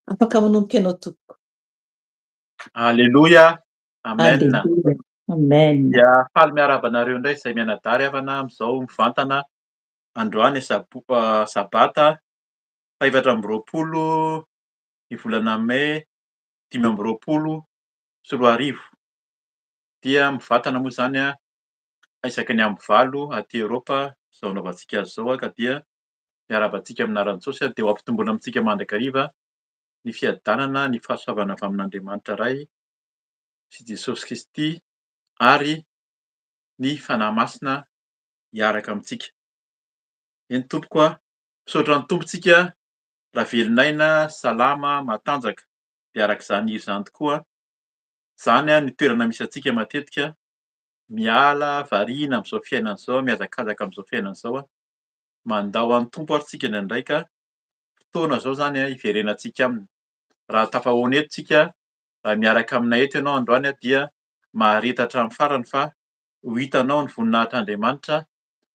Afaka manomboka ianao tompoko. Aleloia. Amen. Aleloia. Amen. Dia faly miarahaba anareo indray izay mianadahy ry havana amin'izao mivantana androany sabata faha 24 ny volana mey 2025. Dia mivantana moa izany isaky ny amin'ny 8 aty Eoropa izao anaovantsika azy izao ka dia miarahaba antsika amin'ny anaran'i Jesosy dia ho ampitomboina amintsika mandrakariva ny fiadanana, ny fahasoavana avy amin'Andriamanitra Ray sy Jesosy Kristy ary ny Fanahy Masina hiaraka amintsika. Eny tompoko a, misaotra ny Tompo tsika raha velon'aina, salama, matanjaka dia araka izany hira izany tokoa. Izany ny toerana misy antsika matetika, miala variana amin'izao fiainana izao, mihazakazaka amin'izao fiainana izao, mandao an'ny Tompo ary tsika indraindray ka fotoana izao izany hiverenantsika aminy. Raha tafahoana eto tsika, raha miaraka aminay eto ianao androany dia mahareta hatramin'ny farany fa ho hitanao ny voninahitr'Andriamanitra,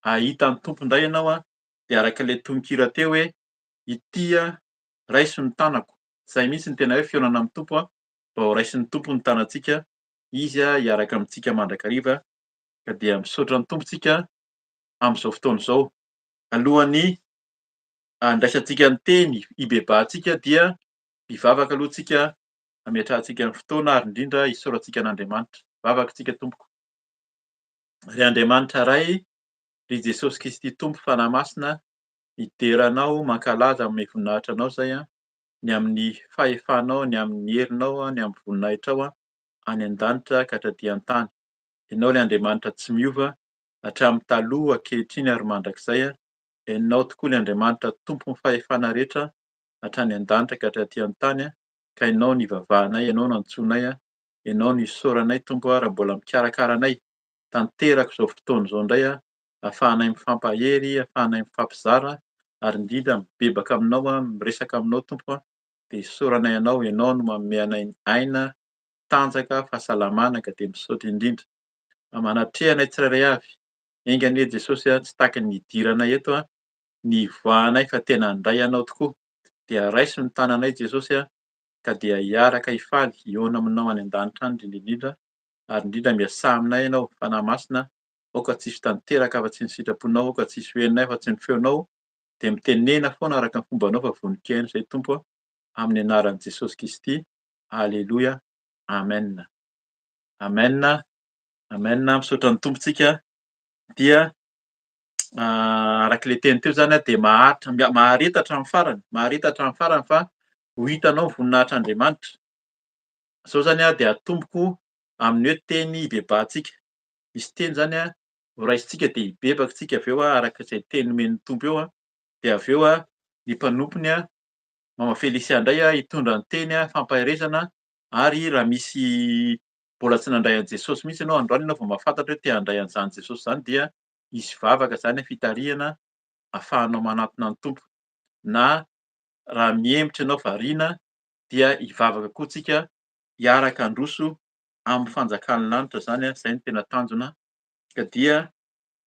hahita ny Tompo indray ianao dia araka ilay tononkira teo hoe ity raiso ny tanako. Izay mihitsy no tena hoe fihaonana amin'ny Tompo mba ho raisin'ny Tompo ny tanantsika, Izy hiaraka amintsika mandrakariva ka dia misaotra ny Tompo tsika amin'izao fotoana izao. Alohan'ny handraisantsika ny teny hibebahantsika dia hivavaka aloha tsika hametrahantsika ny fotoana ary indrindra hisaorantsika an'Andriamanitra. Vavaka tsika tompoko. Ry Andriamanitra Ray, ry Jesosy Kristy Tompo Fanahy Masina, midera Anao, mankalaza, manome voninahitra Anao izay ny amin'ny fahefanao, ny amin'ny herinao, ny amin'ny voninahitrao any an-danitra ka hatraty an-tany. Ianao ilay Andriamanitra tsy miova hatramin'ny taloha, ankehitriny ary mandrakizay. Ianao tokoa ilay Andriamanitra Tompon'ny fahefana rehetra hatrany an-danitra ka hatraty an-tany, ka Ianao no ivavahanay, Ianao no antsoinay, Ianao no isaoranay Tompo raha mbola mikarakara anay tanteraka izao fotoana izao indray, ahafahanay mifampahery, ahafahanay mifampizara ary indrindra mibebaka aminao, miresaka aminao Tompo, dia isaoranay Anao, Ianao no manome anay aina, tanjaka, fahasalamana ka dia misaotra indrindra. Manatreha anay tsirairay avy, enga anie Jesosy tsy tahaky ny nidiranay eto, ny hivoahanay fa tena handray Anao tokoa, dia raiso ny tananay Jesosy ka dia hiaraka hifaly hihaona aminao any an-danitra any indrindra indrindra ary indrindra miasà aminay Ianao Fanahy Masina aoka tsy hisy tanteraka afa-tsy ny sitraponao aoka tsy hisy ho henonay afa-tsy ny feonao dia mitenena foana araka ny fombanao fa vonon-kihaino izay Tompo a amin'ny anaran'i Jesosy Kristy Aleloia Amen Amen Amen misaotra ny Tompo tsika dia araka ilay teny teo izany dia maharitra mahareta hatramin'ny farany mahareta hatramin'ny farany fa ho hitanao ny voninahitr'Andriamanitra. Izao izany dia atomboko amin'ny hoe teny hibebahantsika. Misy teny izany ho raisintsika dia hibebaka isika avy eo araka izay teny nomen'ny Tompo eo dia avy eo ny mpanompony Mama Felicia indray hitondra ny teny fampaherezana ary raha misy mbola tsy nandray an'i Jesosy mihitsy ianao androany ianao vao mahafantatra hoe te handray an'izany Jesosy izany dia hisy vavaka izany fitarihana afahanao manantona ny Tompo na raha mihemotra ianao variana dia hivavaka koa tsika hiaraka handroso amin'ny fanjakan'ny lanitra izany izay no tena tanjona ka dia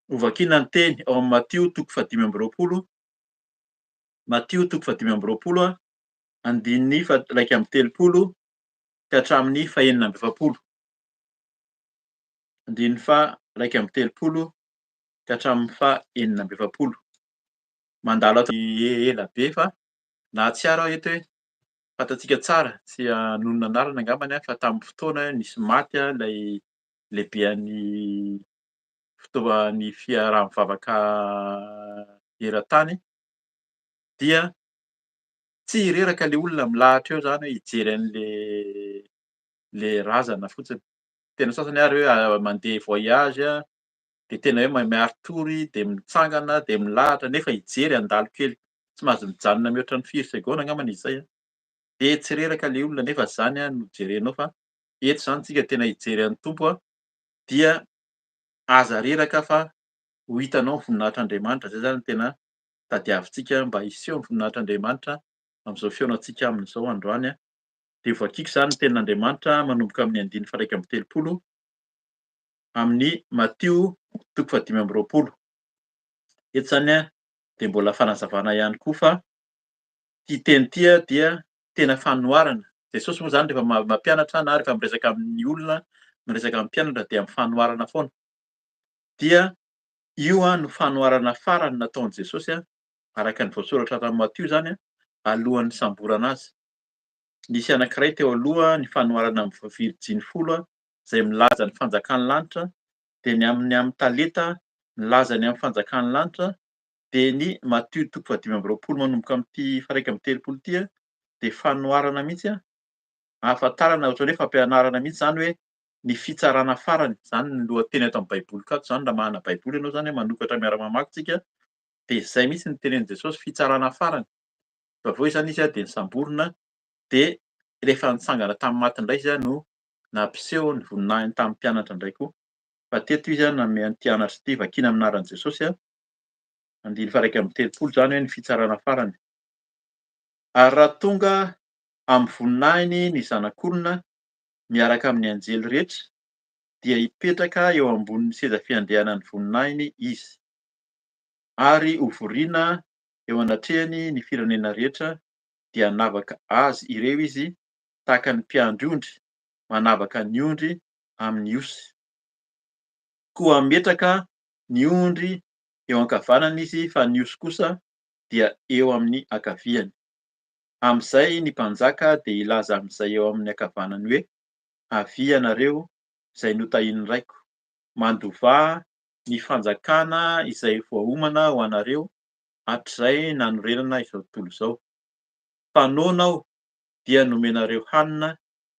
hovakiana ny teny ao amin'ny Matio toko faha-25 Matio toko faha-25 andininy faha-31 ka hatramin'ny faha-46 andininy faha-31 ka hatramin'ny faha-46 mandalo ato ela be fa nahatsiaro aho eto hoe fantatsika tsara, tsy hanonona anarana angambany aho fa tamin'ny fotoana nisy maty ilay lehibean'ny fotoan'ny fiaraha-mivavaka eran-tany dia tsy reraka ilay olona milahatra eo izany hoe hijery an'ilay ilay razana fotsiny. Tena sasany ary hoe mandeha voyage dia tena hoe miari-tory dia mitsangana dia milahatra nefa hijery handalo kely tsy mahazo mijanona mihoatra ny firy segaona angambany izy izay an! Dia tsy reraka ilay olona nefa izany no jerenao fa eto izany tsika tena hijery an'ny Tompo an! Dia aza reraka fa ho hitanao ny voninahitr'Andriamanitra, izay izany no tena tadiavintsika mba hiseho ny voninahitr'Andriamanitra amin'izao fihaonantsika aminy izao androany an! Dia voakiko izany ny tenin'Andriamanitra manomboka amin'ny andininy faha 31 amin'ny Matio toko faha 25. Eto izany an! Dia mbola fanazavana ihany koa fa ity teny ity dia tena fanoharana. Jesosy moa izany rehefa mampianatra na rehefa miresaka amin'ny olona, miresaka amin'ny mpianatra dia amin'ny fanoharana foana. Dia io no fanoharana farany nataon'i Jesosy araka ny voasoratra tamin'i Matio izany alohan'ny nisamborana azy. Nisy anankiray teo aloha ny fanoharana amin'ny virjiny folo izay milaza ny fanjakan'ny lanitra, dia ny amin'ny amin'ny talenta milaza ny amin'ny fanjakan'ny lanitra, dia ny Matio toko fahadimy amby roapolo manomboka amin'ity faha-iraika amby telopolo ity dia fanoharana mihitsy ahafantarana ohatran'ny hoe fampianarana mihitsy izany hoe ny fitsarana farany, izany ny lohateny ato amin'ny baiboliko ato izany raha manana baiboly ianao izany manokatra miara-mamaky tsika dia izay mihitsy ny tenenin'i Jesosy fitsarana farany fa avy eo izany izy dia nisamborina dia rehefa nitsangana tamin'ny maty indray izy no nampiseho ny voninahiny tamin'ny mpianatra indray koa fa teto izy nanome an'ity anatra ity vakiana amin'ny anaran'i Jesosy andininy faha-31 izany hoe ny fitsarana farany ary raha tonga amin'ny voninahiny ny zanak'olona miaraka amin'ny anjely rehetra dia hipetraka eo ambonin'ny seza fiandrianan'ny voninahiny izy ary hovoriana eo anatrehany ny firenena rehetra dia hanavaka azy ireo izy tahaka ny mpiandry ondry manavaka ny ondry amin'ny osy. Koa hametraka ny ondry eo ankavanany izy fa ny osy kosa dia eo amin'ny ankaviany. Amin'izay ny mpanjaka dia hilaza amin'izay eo amin'ny ankavanany hoe, Avia ianareo izay notahian'ny Raiko, mandovà ny fanjakana izay voaomana ho anareo hatrizay nanorenana izao tontolo izao. Fa noana aho, dia nomenareo hanina,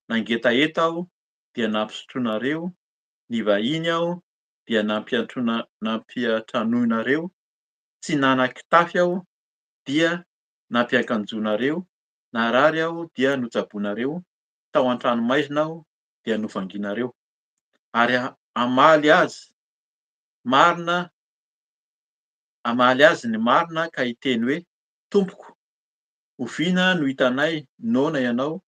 nangetaheta aho, dia nampisotroinareo, nivahiny aho, dia nampiantranoinareo, tsy nanan-kitafy aho, dia nampiakanjoinareo, narary aho, dia notsaboinareo, tao an-tranomaizina aho, dia novangianareo. Ary hamaly azy marina hamaly azy ny marina ka hiteny hoe, Tompoko, oviana no hitanay noana ianao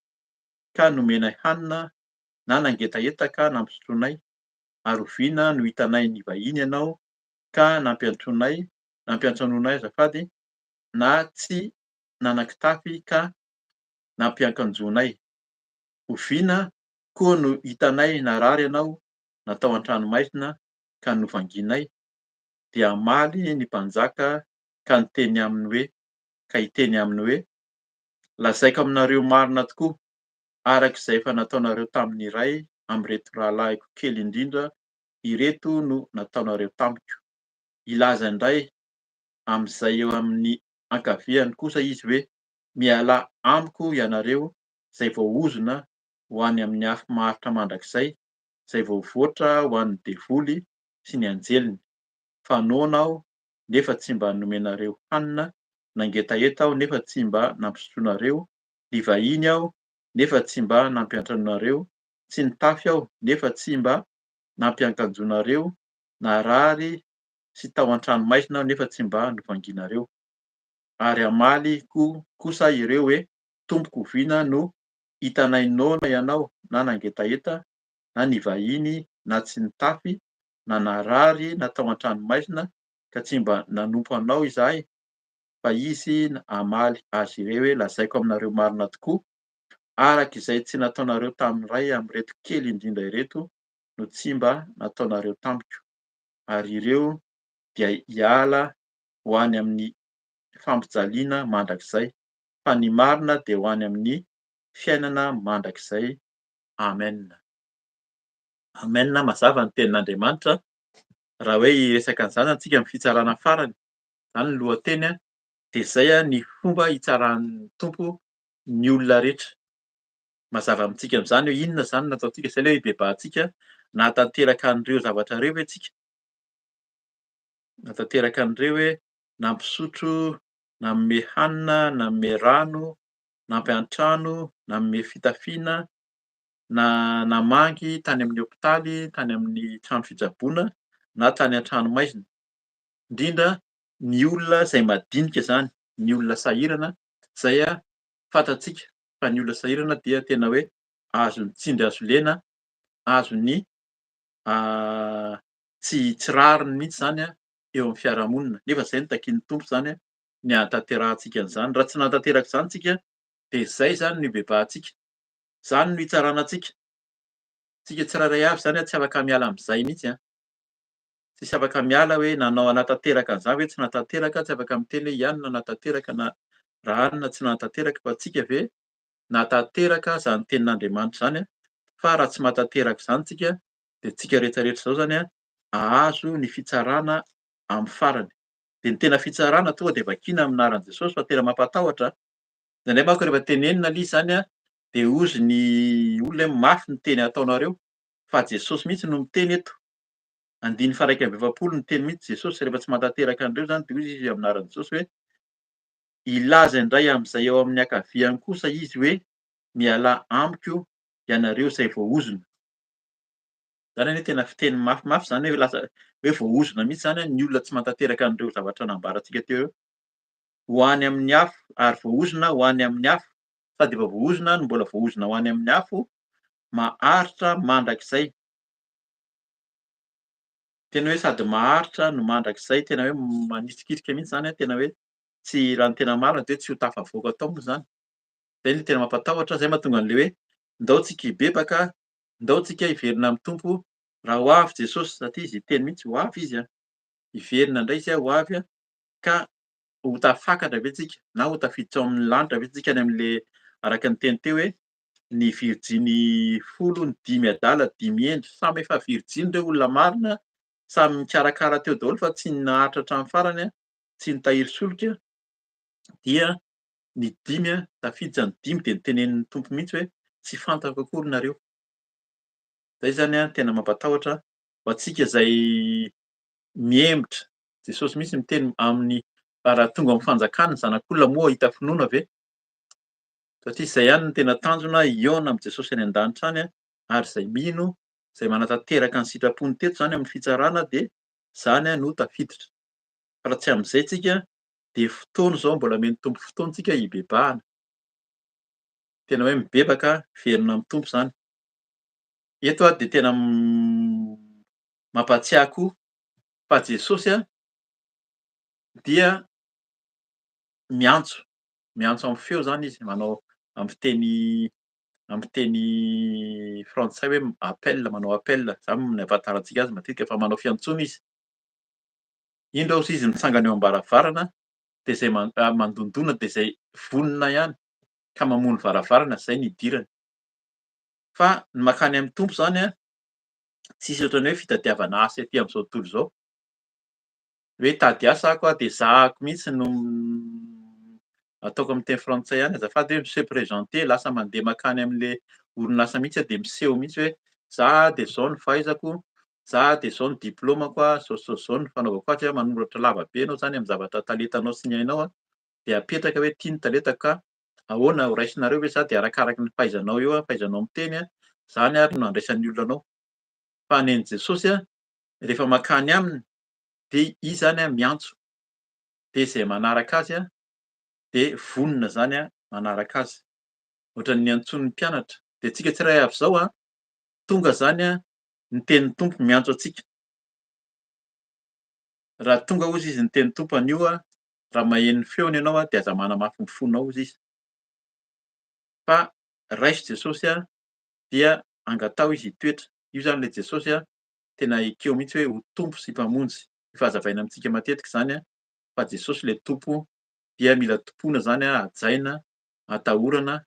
ka nomenay hanina, na nangetaheta ka nampisotroinay? Ary oviana no hitanay nivahiny ianao ka nampiantsoanay, nampiantsanoanay azafady, na tsy nanan-kitafy ka nampiankanjoanay? Oviana koa no hitanay narary ianao na tao an-tranomaizina ka novangianay? Dia hamaly ny mpanjaka ka niteny aminy hoe, ka hiteny aminy hoe, Lazaiko aminareo marina tokoa, araka izay efa nataonareo tamin'ny iray amin'ireto rahalahiko kely indrindra ireto no nataonareo tamiko. Hilaza indray amin'izay eo amin'ny ankaviany kosa izy hoe, Mialà amiko ianareo izay voaozona ho any amin'ny afo maharitra mandrakizay, izay voavoatra ho an'ny devoly sy ny anjeliny. Fa noana aho, nefa tsy mba nomenareo hanina, nangetaheta aho, nefa tsy mba nampisotroinareo, nivahiny aho, nefa tsy mba nampiantranoinareo, tsy nitafy aho, nefa tsy mba nampiankanjoinareo, narary sy tao an-tranomaizina aho, nefa tsy mba novangianareo. Ary hamaly koa kosa ireo hoe, Tompoko, oviana no hitanay noana ianao, na nangetaheta, na nivahiny, na tsy nitafy, na narary, na tao an-tranomaizina, ka tsy mba nanompo anao izahay? Fa izy hamaly azy ireo hoe, Lazaiko aminareo marina tokoa, araka izay tsy nataonareo tamin'iray amin'ireto kely indrindra ireto no tsy mba nataonareo tamiko. Ary ireo dia hiala ho any amin'ny fampijaliana mandrakizay, fa ny marina dia ho any amin'ny fiainana mandrakizay. Amen. Amen. Mazava ny tenin'Andriamanitra. Raha hoe hiresaka an'izany antsika amin'ny fitsarana farany, izany ny lohateny, dia izay ny fomba hitsaran'ny Tompo ny olona rehetra. Mazava amintsika amin'izany hoe inona izany no nataontsika, izay ilay hoe hibebahantsika, nahatanteraka an'ireo zavatra ireo ve tsika? Nahatanteraka an'ireo hoe nampisotro, nanome hanina, nanome rano, nampiantrano, nanome fitafiana, na namangy tany amin'ny hopitaly, tany amin'ny trano fitsaboana na tany an-trano maizina. Indrindra ny olona izay madinika izany, ny olona sahirana izay fantatsika fa ny olona sahirana dia tena hoe azon'ny tsindry hazo lena, azon'ny tsy tsy rariny mihitsy izany. eo amin'ny fiarahamonina. Nefa izay no takian'ny Tompo izany ny hahatanterahantsika an'izany. Raha tsy nahatanteraka izany tsika dia izay izany no hibebahantsika. Izany no hitsarana antsika. Tsika tsirairay avy izany tsy afaka miala amin'izay mihitsy an. Tsisy afaka miala hoe nanao hanatanteraka an'izany ve tsy nahatanteraka, tsy afaka miteny hoe i anona nahatanteraka na rahanona tsy nahatanteraka fa tsika ve nahatanteraka izany tenin'Andriamanitra izany an. Fa raha tsy mahatanteraka izany tsika dia tsika rehetra rehetra izao izany an ahazo ny fitsarana amin'ny farany. Dia ny tena fitsarana tonga dia vakiana amin'ny anaran'i Jesosy fa tena mampatahotra an. Indraindray manko rehefa tenenina ilay izy izany an dia hozy ny olona hoe mafy ny teny ataonareo fa Jesosy mihitsy no miteny eto. Andininy faha 41 niteny mihitsy Jesosy rehefa tsy mahatanteraka an'ireo izany dia hoy izy amin'ny anaran'i Jesosy hoe hilaza indray amin'izay eo amin'ny ankaviany kosa izy hoe mialà amiko ianareo izay voaozona. Izany anie tena fiteny mafimafy izany hoe lasa hoe voaozona mihitsy izany ny olona tsy mahatanteraka an'ireo zavatra nambarantsika teo ireo. Ho any amin'ny afo ary voaozona ho any amin'ny afo. Sady efa voaozona no mbola voaozona ho any amin'ny afo maharitra mandrakizay. Tena hoe sady maharitra no mandrakizay, tena hoe manitrikitrika mihitsy izany an, tena hoe tsy raha ny tena marina dia hoe tsy ho tafavoaka tao moa izany. Izay no tena mampatahotra, izay mahatonga an'ilay hoe ndao tsika hibebaka, ndao tsika hiverina amin'ny Tompo raha ho avy Jesosy, satria izy hiteny mihitsy ho avy izy an, hiverina indray izy ho avy an, ka ho tafakatra ve tsika na ho tafiditra ao amin'ny lanitra ve tsika any amin'ilay araka ny teny teo hoe ny virjiny folo, ny dimy adala, dimy hendry, samy efa virjiny ireo olona marina, samy nikarakara teo daholo fa tsy naharitra hatramin'ny farany, tsy nitahiry solika, dia ny dimy tafiditra, ny dimy dia notenenin'ny Tompo mihitsy hoe tsy fantako akory nareo. Izay izany tena mampatahotra ho antsika izay mihemotra. Jesosy mihitsy miteny amin'ny raha tonga amin'ny fanjakany ny zanak'olona moa hahita finoana ve? Satria izay ihany no tena tanjona hihaona amin'i Jesosy any an-danitra any ary izay mino, izay manatanteraka ny sitrapony teto izany amin'ny fitsarana dia izany no tafiditra. Fa raha tsy amin'izay tsika dia fotoana izao mbola omen'ny Tompo fotoana tsika hibebahana. Tena hoe mibebaka, miverina amin'ny Tompo izany. Eto aho dia tena mampahatsiahy koa fa Jesosy dia miantso miantso amin'ny feo izany izy, manao amin'ny fiteny amin'ny fiteny frantsay hoe appel, manao appel, izany no ahafantarantsika azy matetika fa manao fiantsoana izy. Indro aho izy mitsangana eo am-baravarana dia izay mandondona dia izay vonona ihany ka mamono varavarana izay ny hidirany. Fa ny mankany amin'ny Tompo izany an, tsisy ohatran'ny hoe fitadiavana asa ety amin'izao tontolo izao. Hoe hitady asa ako dia zahako mihitsy no ataoko amin'ny teny frantsay ihany azafady hoe mi-se présenter, lasa mandeha mankany amin'ilay orinasa mihitsy aho dia miseho mihitsy hoe za dia izao ny fahaizako, za dia izao ny diplaomako, izao sy izao sy izao ny fanaovako azy, manoratra lava be ianao izany amin'ny zavatra talentanao sy ny hainao dia apetraka hoe ity ny talentako ka ahoana ho raisinareo ve za dia arakaraky ny fahaizanao eo, fahaizanao miteny, izany ary no andraisan'ny olona anao. Fa ny an'i Jesosy rehefa mankany aminy dia izy izany miantso, dia izay manaraka azy dia vonona izany manaraka azy. Ohatran'ny niantsoany ny mpianatra. Dia antsika tsirairay avy izao, tonga izany ny tenin'ny Tompo miantso antsika. Raha tonga hozy izy ny tenin'ny Tompo anio, raha maheno ny feony ianao dia aza manamafy ny fonao hozy izy. Fa raiso Jesosy dia angataho izy hitoetra. Io izany ilay Jesosy tena ekeo mihitsy hoe ho Tompo sy Mpamonjy. Efa hazavaina amintsika matetika izany fa Jesosy ilay Tompo dia mila tompoina izany, hajaina, atahorana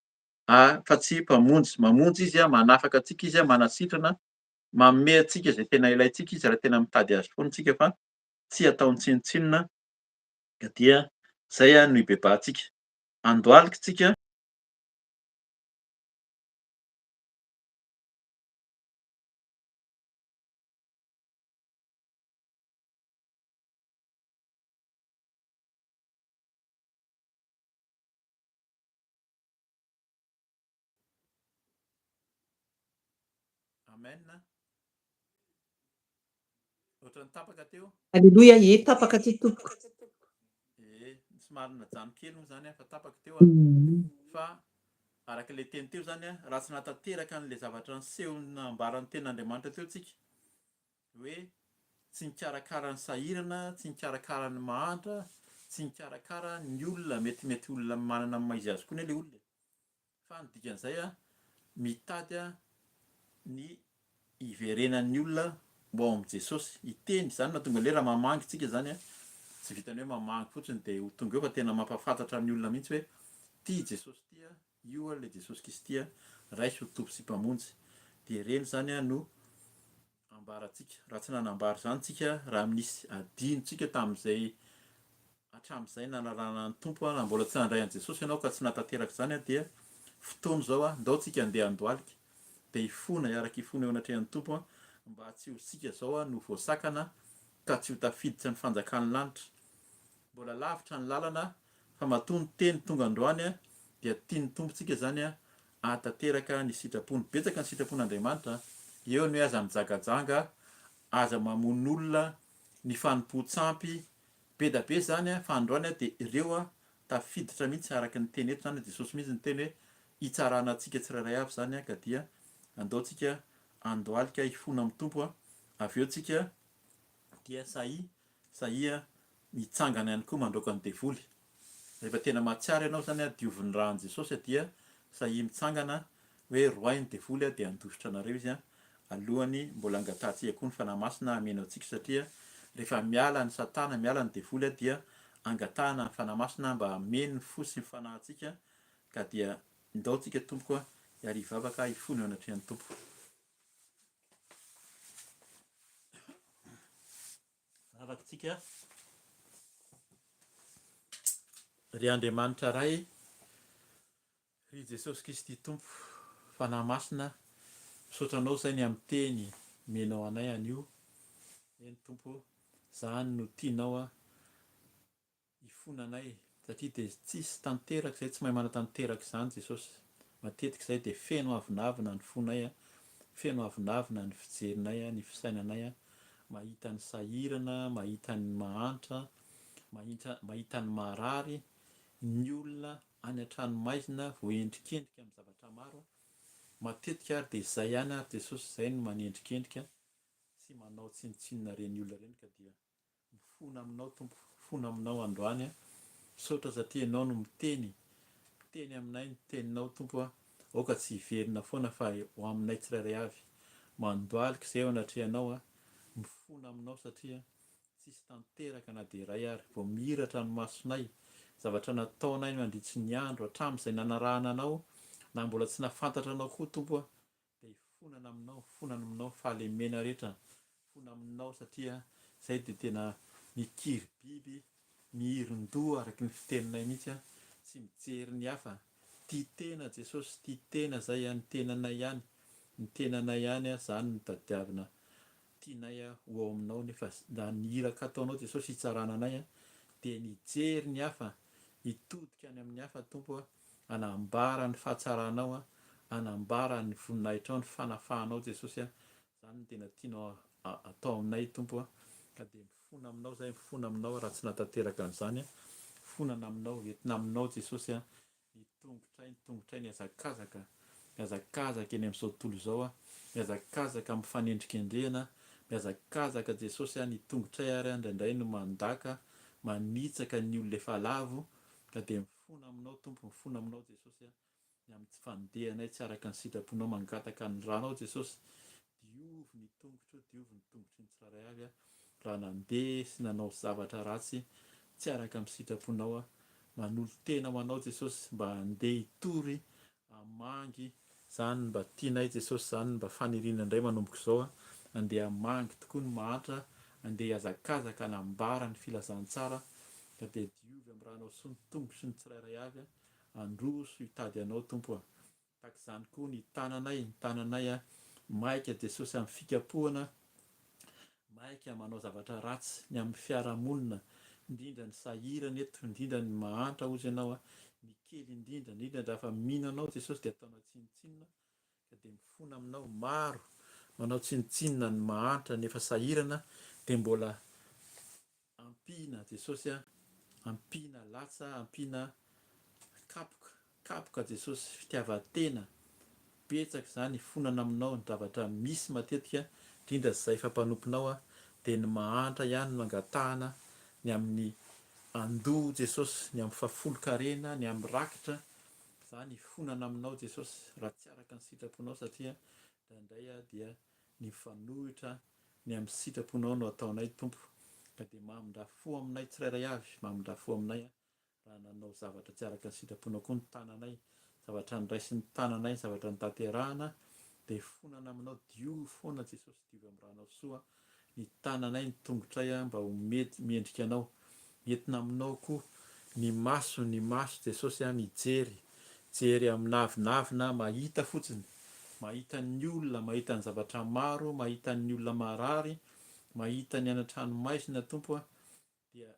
fa tsy Mpamonjy. Mamonjy Izy, manafaka antsika Izy, manasitrana, manome antsika izay tena ilaintsika Izy raha tena mitady Azy foana isika fa tsy ataony tsinontsinona ka dia izay no hibebahantsika. Andohalika isika. Amen. Ohatran'ny tapaka teo. Aleloia, ie tapaka ty tompoko. Ee, somary najano kely moa zany fa tapaka teo a. Fa araka ilay teny teo zany a, raha tsy nahatanteraka an'ilay zavatra niseho nambaran'ny tenin'Andriamanitra teo tsika, hoe. Tsy nikarakara ny sahirana, tsy nikarakara ny mahantra, tsy nikarakara ny olona, metimety olona manana ny maha izy azy koa anie ilay olona e. Fa ny dikan'izay a, mitady ny hiverenan'ny olona ho ao amin'i Jesosy. Hiteny, izany no mahatonga ilay raha mamangy tsika izany a, tsy vitan'ny hoe mamangy fotsiny dia ho tonga eo fa tena mampahafantatra ny olona mihitsy hoe ity Jesosy ity a, io ary ilay Jesosy Kristy a, raiso ho Tompo sy Mpamonjy. Dia ireny izany a no ambarantsika. Raha tsy nanambara izany tsika, raha nisy adinontsika tamin'izay hatramin'izay nanarahana ny Tompo, raha mbola tsy nandray an'i Jesosy ianao ka tsy nahatanteraka izany dia fotoana izao, ndao tsika handeha handohalika dia hifona, hiaraka hifona eo anatrehan'ny Tompo mba tsy ho isika izao no voasakana ka tsy ho tafiditra ny fanjakan'ny lanitra. Mbola lavitra ny lalana fa matoa ny teny tonga androany dia tian'ny Tompo tsika izany hahatanteraka ny sitrapony. Betsaka ny sitrapon'Andriamanitra. Eo ny hoe aza mijangajanga, aza mamono olona, ny fanompoan-tsampy. Be da be izany fa androany dia ireo tafiditra mihitsy araka ny teny eto izany, Jesosy mihitsy niteny hoe hitsarana antsika tsirairay avy izany ka dia andao tsika handohalika hifona amin'ny Tompo avy eo tsika dia sahia Sahia mitsangana ihany koa mandroaka ny devoly. Rehefa tena mahatsiaro ianao izany diovin'ny ràn'i Jesosy dia sahia mitsangana hoe roahy ny devoly dia handositra anareo izy alohany mbola angatahantsika koa ny Fanahy Masina hameno antsika satria rehefa miala ny satana miala ny devoly dia angatahana ny Fanahy Masina mba hameno ny fo sy ny fanahintsika ka dia ndao tsika tompoko hiary hivavaka hifona eo anatrehan'ny Tompo. Vavaka tsika. Ry Andriamanitra Ray, ry Jesosy Kristy Tompo, Fanahy Masina, misaotra Anao izay ny amin'ny teny omenao anay anio. Eny Tompo, izany no tianao Hifona anay satria dia tsisy tanteraka izay tsy mahay manatanteraka izany Jesosy. Matetika izay dia feno avonavona ny fonay, feno avonavona ny fijerinay, ny fisainanay, mahita ny sahirana, mahita ny mahantra, mahita mahita ny marary, ny olona any an-tranomaizina voaendrikendrika amin'ny zavatra maro. Matetika ary dia izay ihany ary Jesosy izay no manendrikendrika sy manao tsinontsinona ireny olona ireny ka dia Mifona aminao Tompo, mifona aminao androany aho. Misaotra satria Ianao no miteny, miteny aminay ny teninao Tompo a, aoka tsy hiverina foana fa ho aminay tsirairay avy. Mandohalika izay eo anatrehanao aho, mifona aminao satria tsisy tanteraka na dia iray ary. Vao mihiratra ny masonay, zavatra nataonay nandritry ny andro hatramin'izay nanarahana Anao na mbola tsy nahafantatra Anao koa Tompo a, Dia hifonana aminao, hifonana aminao fahalemena rehetra, hifona aminao satria izay dia tena mikiry biby, mihirin-doha araka ny fiteninay mihitsy an, tsy mijery ny hafa, tia tena Jesosy, tia tena zay an, ny tenanay ihany, ny tenanay ihany an, zany no tadiavina tianay ho ao aminao nefa na ny iraka ataonao Jesosy hitsarana anay an, dia ny hijery ny hafa, hitodika any amin'ny hafa Tompo a, hanambara ny fahatsaranao a, hanambara ny voninahitrao, ny fanafahanao Jesosy a, zany no tena tianao atao aminay Tompo a, ka dia mifona aminao zahay, mifona aminao raha tsy nahatanteraka an'izany a, mifonana aminao, entina aminao Jesosy a, ny tongotray, ny tongotray nihazakazaka, mihazakazaka eny amin'izao tontolo izao a, mihazakazaka amin'ny fanendrikendrehana, mihazakazaka Jesosy a, ny tongotray ary indraindray no mandaka, manitsaka ny olona efa lavo, ka dia mifona aminao Tompo, mifona aminao Jesosy a, ny amin'ny tsy fandehanay tsy araka ny sitraponao, mangataka ny ranao Jesosy, diovy ny tongotro, diovy ny tongotry ny tsirairay avy aho, raha nandeha sy nanao zavatra ratsy tsy araka ny sitraponao aho, manolo-tena ho anao Jesosy mba handeha hitory hamangy, zany no mba tianay Jesosy, zany no mba faniriana indray manomboka izao aho, handeha hamangy tokoa ny mahantra, handeha hihazakazaka hanambara ny filazantsara, ka dia diovy amin'ny ranao soa ny tongotry ny tsirairay avy aho, handroso hitady anao Tompo a. Tahaka izany koa ny tananay, ny tananay a, maika Jesosy amin'ny fikapohana, maika manao zavatra ratsy ny amin'ny fiarahamonina, indrindra ny sahirana eto, indrindra ny mahantra hozy ianao a, ny kely indrindra, indrindra raha fa mino anao Jesosy dia ataonao tsinontsinona, ka dia mifona aminao, maro manao tsinontsinona ny mahantra nefa sahirana dia mbola Ampiana Jesosy a, ampiana latsa, ampiana kapoka, kapoka Jesosy, fitiavan-tena, betsaka izany hifonana aminao ny zavatra misy matetika, indrindra izay efa mpanomponao a, dia ny mahantra ihany no angatahana ny amin'ny andoha Jesosy, ny amin'ny fahafolon-karena, ny amin'ny rakitra, izany hifonana aminao Jesosy raha tsy araka ny sitraponao satria indraindray dia ny mifanohitra ny amin'ny sitraponao no ataonay Tompo ka dia mamindrà fo aminay tsirairay avy, mamindrà fo aminay raha nanao zavatra tsy araka ny sitraponao koa ny tananay, zavatra noraisin'ny tananay, zavatra notanterahana dia fonana aminao, diovy foana Jesosy, diovy amin'ny ranao soa ny tananay, ny tongotray mba ho mety mendrika anao, entina aminao koa ny maso, ny maso Jesosy a, mijery, jery amin'avonavona, mahita fotsiny, mahita ny olona, mahita ny zavatra maro, mahita ny olona marary, mahita ny any an-tranomaizina Tompo a, dia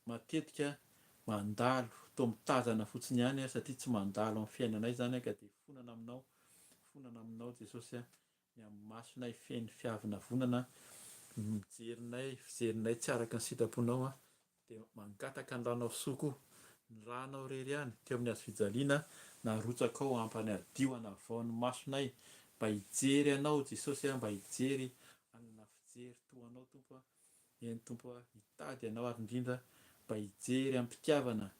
matetika mandalo toa mitazana fotsiny ihany aho satria tsy mandalo amin'ny fiainanay izany ka dia fonana aminao, fonana aminao Jesosy a, ny amin'ny masonay feno fiavonavonana, mijerinay, fijerinay tsy araka ny sitraponao aho, dia mangataka ny ranao soa koa, ny ranao irery ihany teo amin'ny hazo fijaliana narotsakao hampanadio hanavao ny masonay mba hijery anao Jesosy a, mba hijery hanana fijery toa anao Tompo a. Eny Tompo a, hitady Anao ary indrindra mba hijery am-pitiavana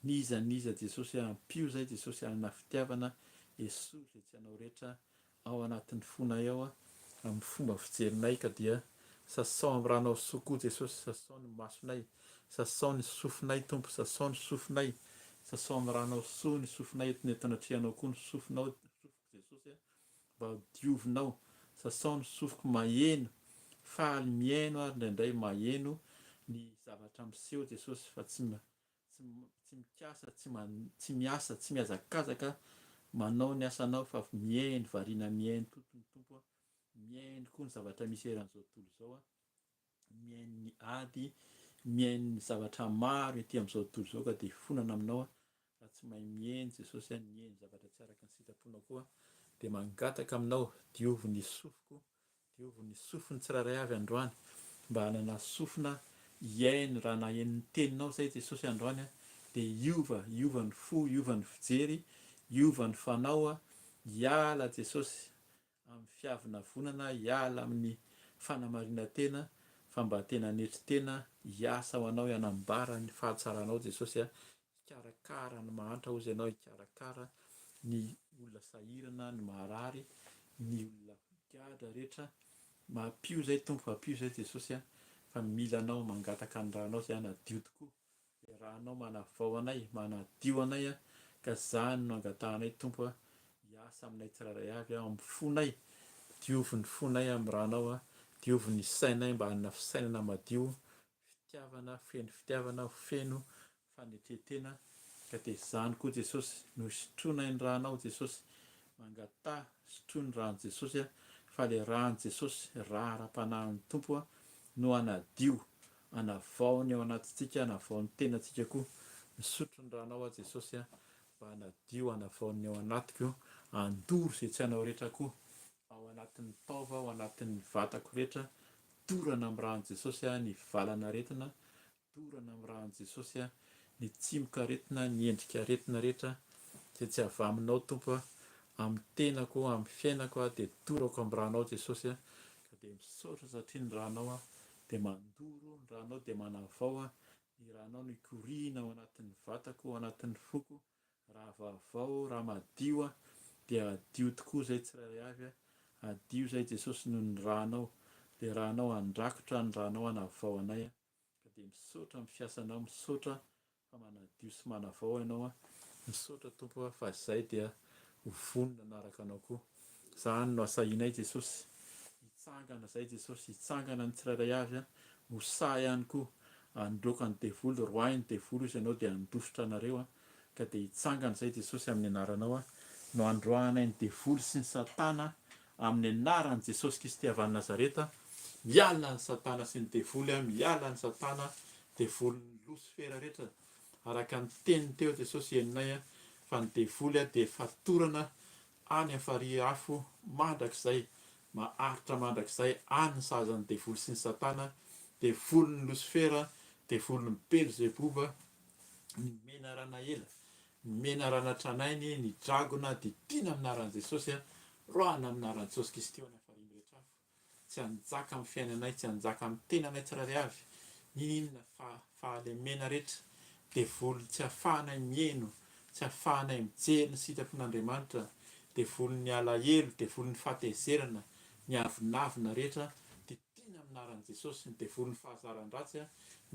n'iza n'iza Jesosy a, ampio izay Jesosy hanana fitiavana, esory izay tsy Anao rehetra ao anatin'ny fonay ao a, amin'ny fomba fijerinay ka dia sasao amin'ny ranao soa koa Jesosy, sasao ny masonay, sasao ny sofinay Tompo, sasao ny sofinay, sasao amin'ny ranao soa ny sofinay eto eto anatrehanao koa ny sofinao, sofiko Jesosy a. Mba ho diovinao, sasao ny sofiko maheno, faly mihaino ary indraindray maheno ny zavatra miseho Jesosy fa tsy tsy tsy mikasa tsy tsy miasa tsy mihazakazaka manao ny asanao fa mihaino variana mihaino totony Tompo a, mihaino koa ny zavatra misy eran'izao tontolo izao a, mihaino ny ady, mihaino ny zavatra maro ety amin'izao tontolo izao ka dia hifonana aminao aho raha tsy mahay mihaino Jesosy aho, nihaino zavatra tsy araka ny sitraponao koa dia mangataka aminao diovy ny sofiko, diovy ny sofin'ny tsirairay avy androany mba hanana sofina hihaino raha naheno ny teninao izay Jesosy androany dia hiova, hiova ny fo, hiova ny fijery, hiova ny fanao, hiala Jesosy amin'ny fiavonavonana, hiala amin'ny fanamarinan-tena fa mba tena hanetry tena hiasa ho Anao, hanambara ny fahatsaranao Jesosy a, hikarakara ny mahantra hozy Ianao, hikarakara ny olona sahirana, ny marary, ny olona gadra rehetra, ampio izay Tompo, ampio izay Jesosy a, fa mila Anao, mangataka ny ranao izay hanadio tokoa. Dia ranao manavao anay, manadio anay a, ka zany no angatahanay Tompo a, hiasa aminay tsirairay avy ao amin'ny fonay, diovy ny fonay amin'ny ranao a, diovy ny sainay mba hanana fisainana madio, fitiavana, feno fitiavana, ho feno fanetren-tena, ka dia zany koa Jesosy no hisotroanay ny ranao Jesosy, mangataha sotroy ny ran'i Jesosy a, fa le ran'i Jesosy, ra ara-panahin'ny Tompo a, no hanadio Anavao ny ao anatintsika, anavao ny tenantsika koa. Misotro ny ranao aho Jesosy a, mba hanadio, hanavao ny ao anatiko, handoro izay tsy anao rehetra koa ao anatin'ny taova, ao anatin'ny vatako rehetra. Dorana amin'ny ran'i Jesosy a, ny valan'aretina, dorana amin'ny ran'i Jesosy a, ny tsimokaretina, ny endrik'aretina rehetra izay tsy avy aminao Tompo a, amin'ny tenako, amin'ny fiainako aho dia dorako amin'ny ranao Jesosy a, ka dia misaotra satria ny ranao a dia mandoro, ny ranao dia manavao a, ny ranao no ikoriana ao anatin'ny vatako, ao anatin'ny foko, raha vaovao, raha madio a, dia hadio tokoa izay tsirairay avy a, hadio izay Jesosy noho ny ranao, ilay ranao handrakotra, ny ranao hanavao anay a, ka dia misaotra amin'ny fiasanao, misaotra fa manadio sy manavao ianao an, misaotra Tompo a fa izay dia ho vonona hanaraka anao koa, zany no asahinay Jesosy, hitsangana zay Jesosy, hitsangana ny tsirairay avy an, ho sahy ihany koa handroaka ny devoly, roahy ny devoly ozy ianao dia handositra anareo an, ka dia hitsangana izay Jesosy amin'ny anaranao an, no handroahanay ny devoly sy ny satana amin'ny anaran'i Jesosy Kristy avy any Nazareta, miala ny satana sy ny devoly an, miala ny satana devolin'ny losifera rehetra araka ny teniny teo Jesosy henonay fa ny devoly dia fatorana any amin'ny farihy afo mandrakizay maharitra mandrakizay any ny sazan'ny devoly sy ny satana devolin'ny losifera devolin'ny belzeboba ny menarana ela ny menarana tranainy ny dragona didiana amin'ny anaran'i Jesosy roahina amin'ny anaran'i Jesosy Kristy ao any amin'ny farihy mirehitra afo. tsy hanjaka amin'ny fiainanay, tsy hanjaka amin'ny tenanay tsirairay avy, n'inon'inona fahalemena rehetra, devoly tsy ahafahanay miheno, tsy ahafahanay mijery ny sitrapon'Andriamanitra, devolin'ny alahelo, devolin'ny fahatezerana, ny avonavona rehetra, didiana amin'ny anaran'i Jesosy, ny devolin'ny fahazaran-dratsy,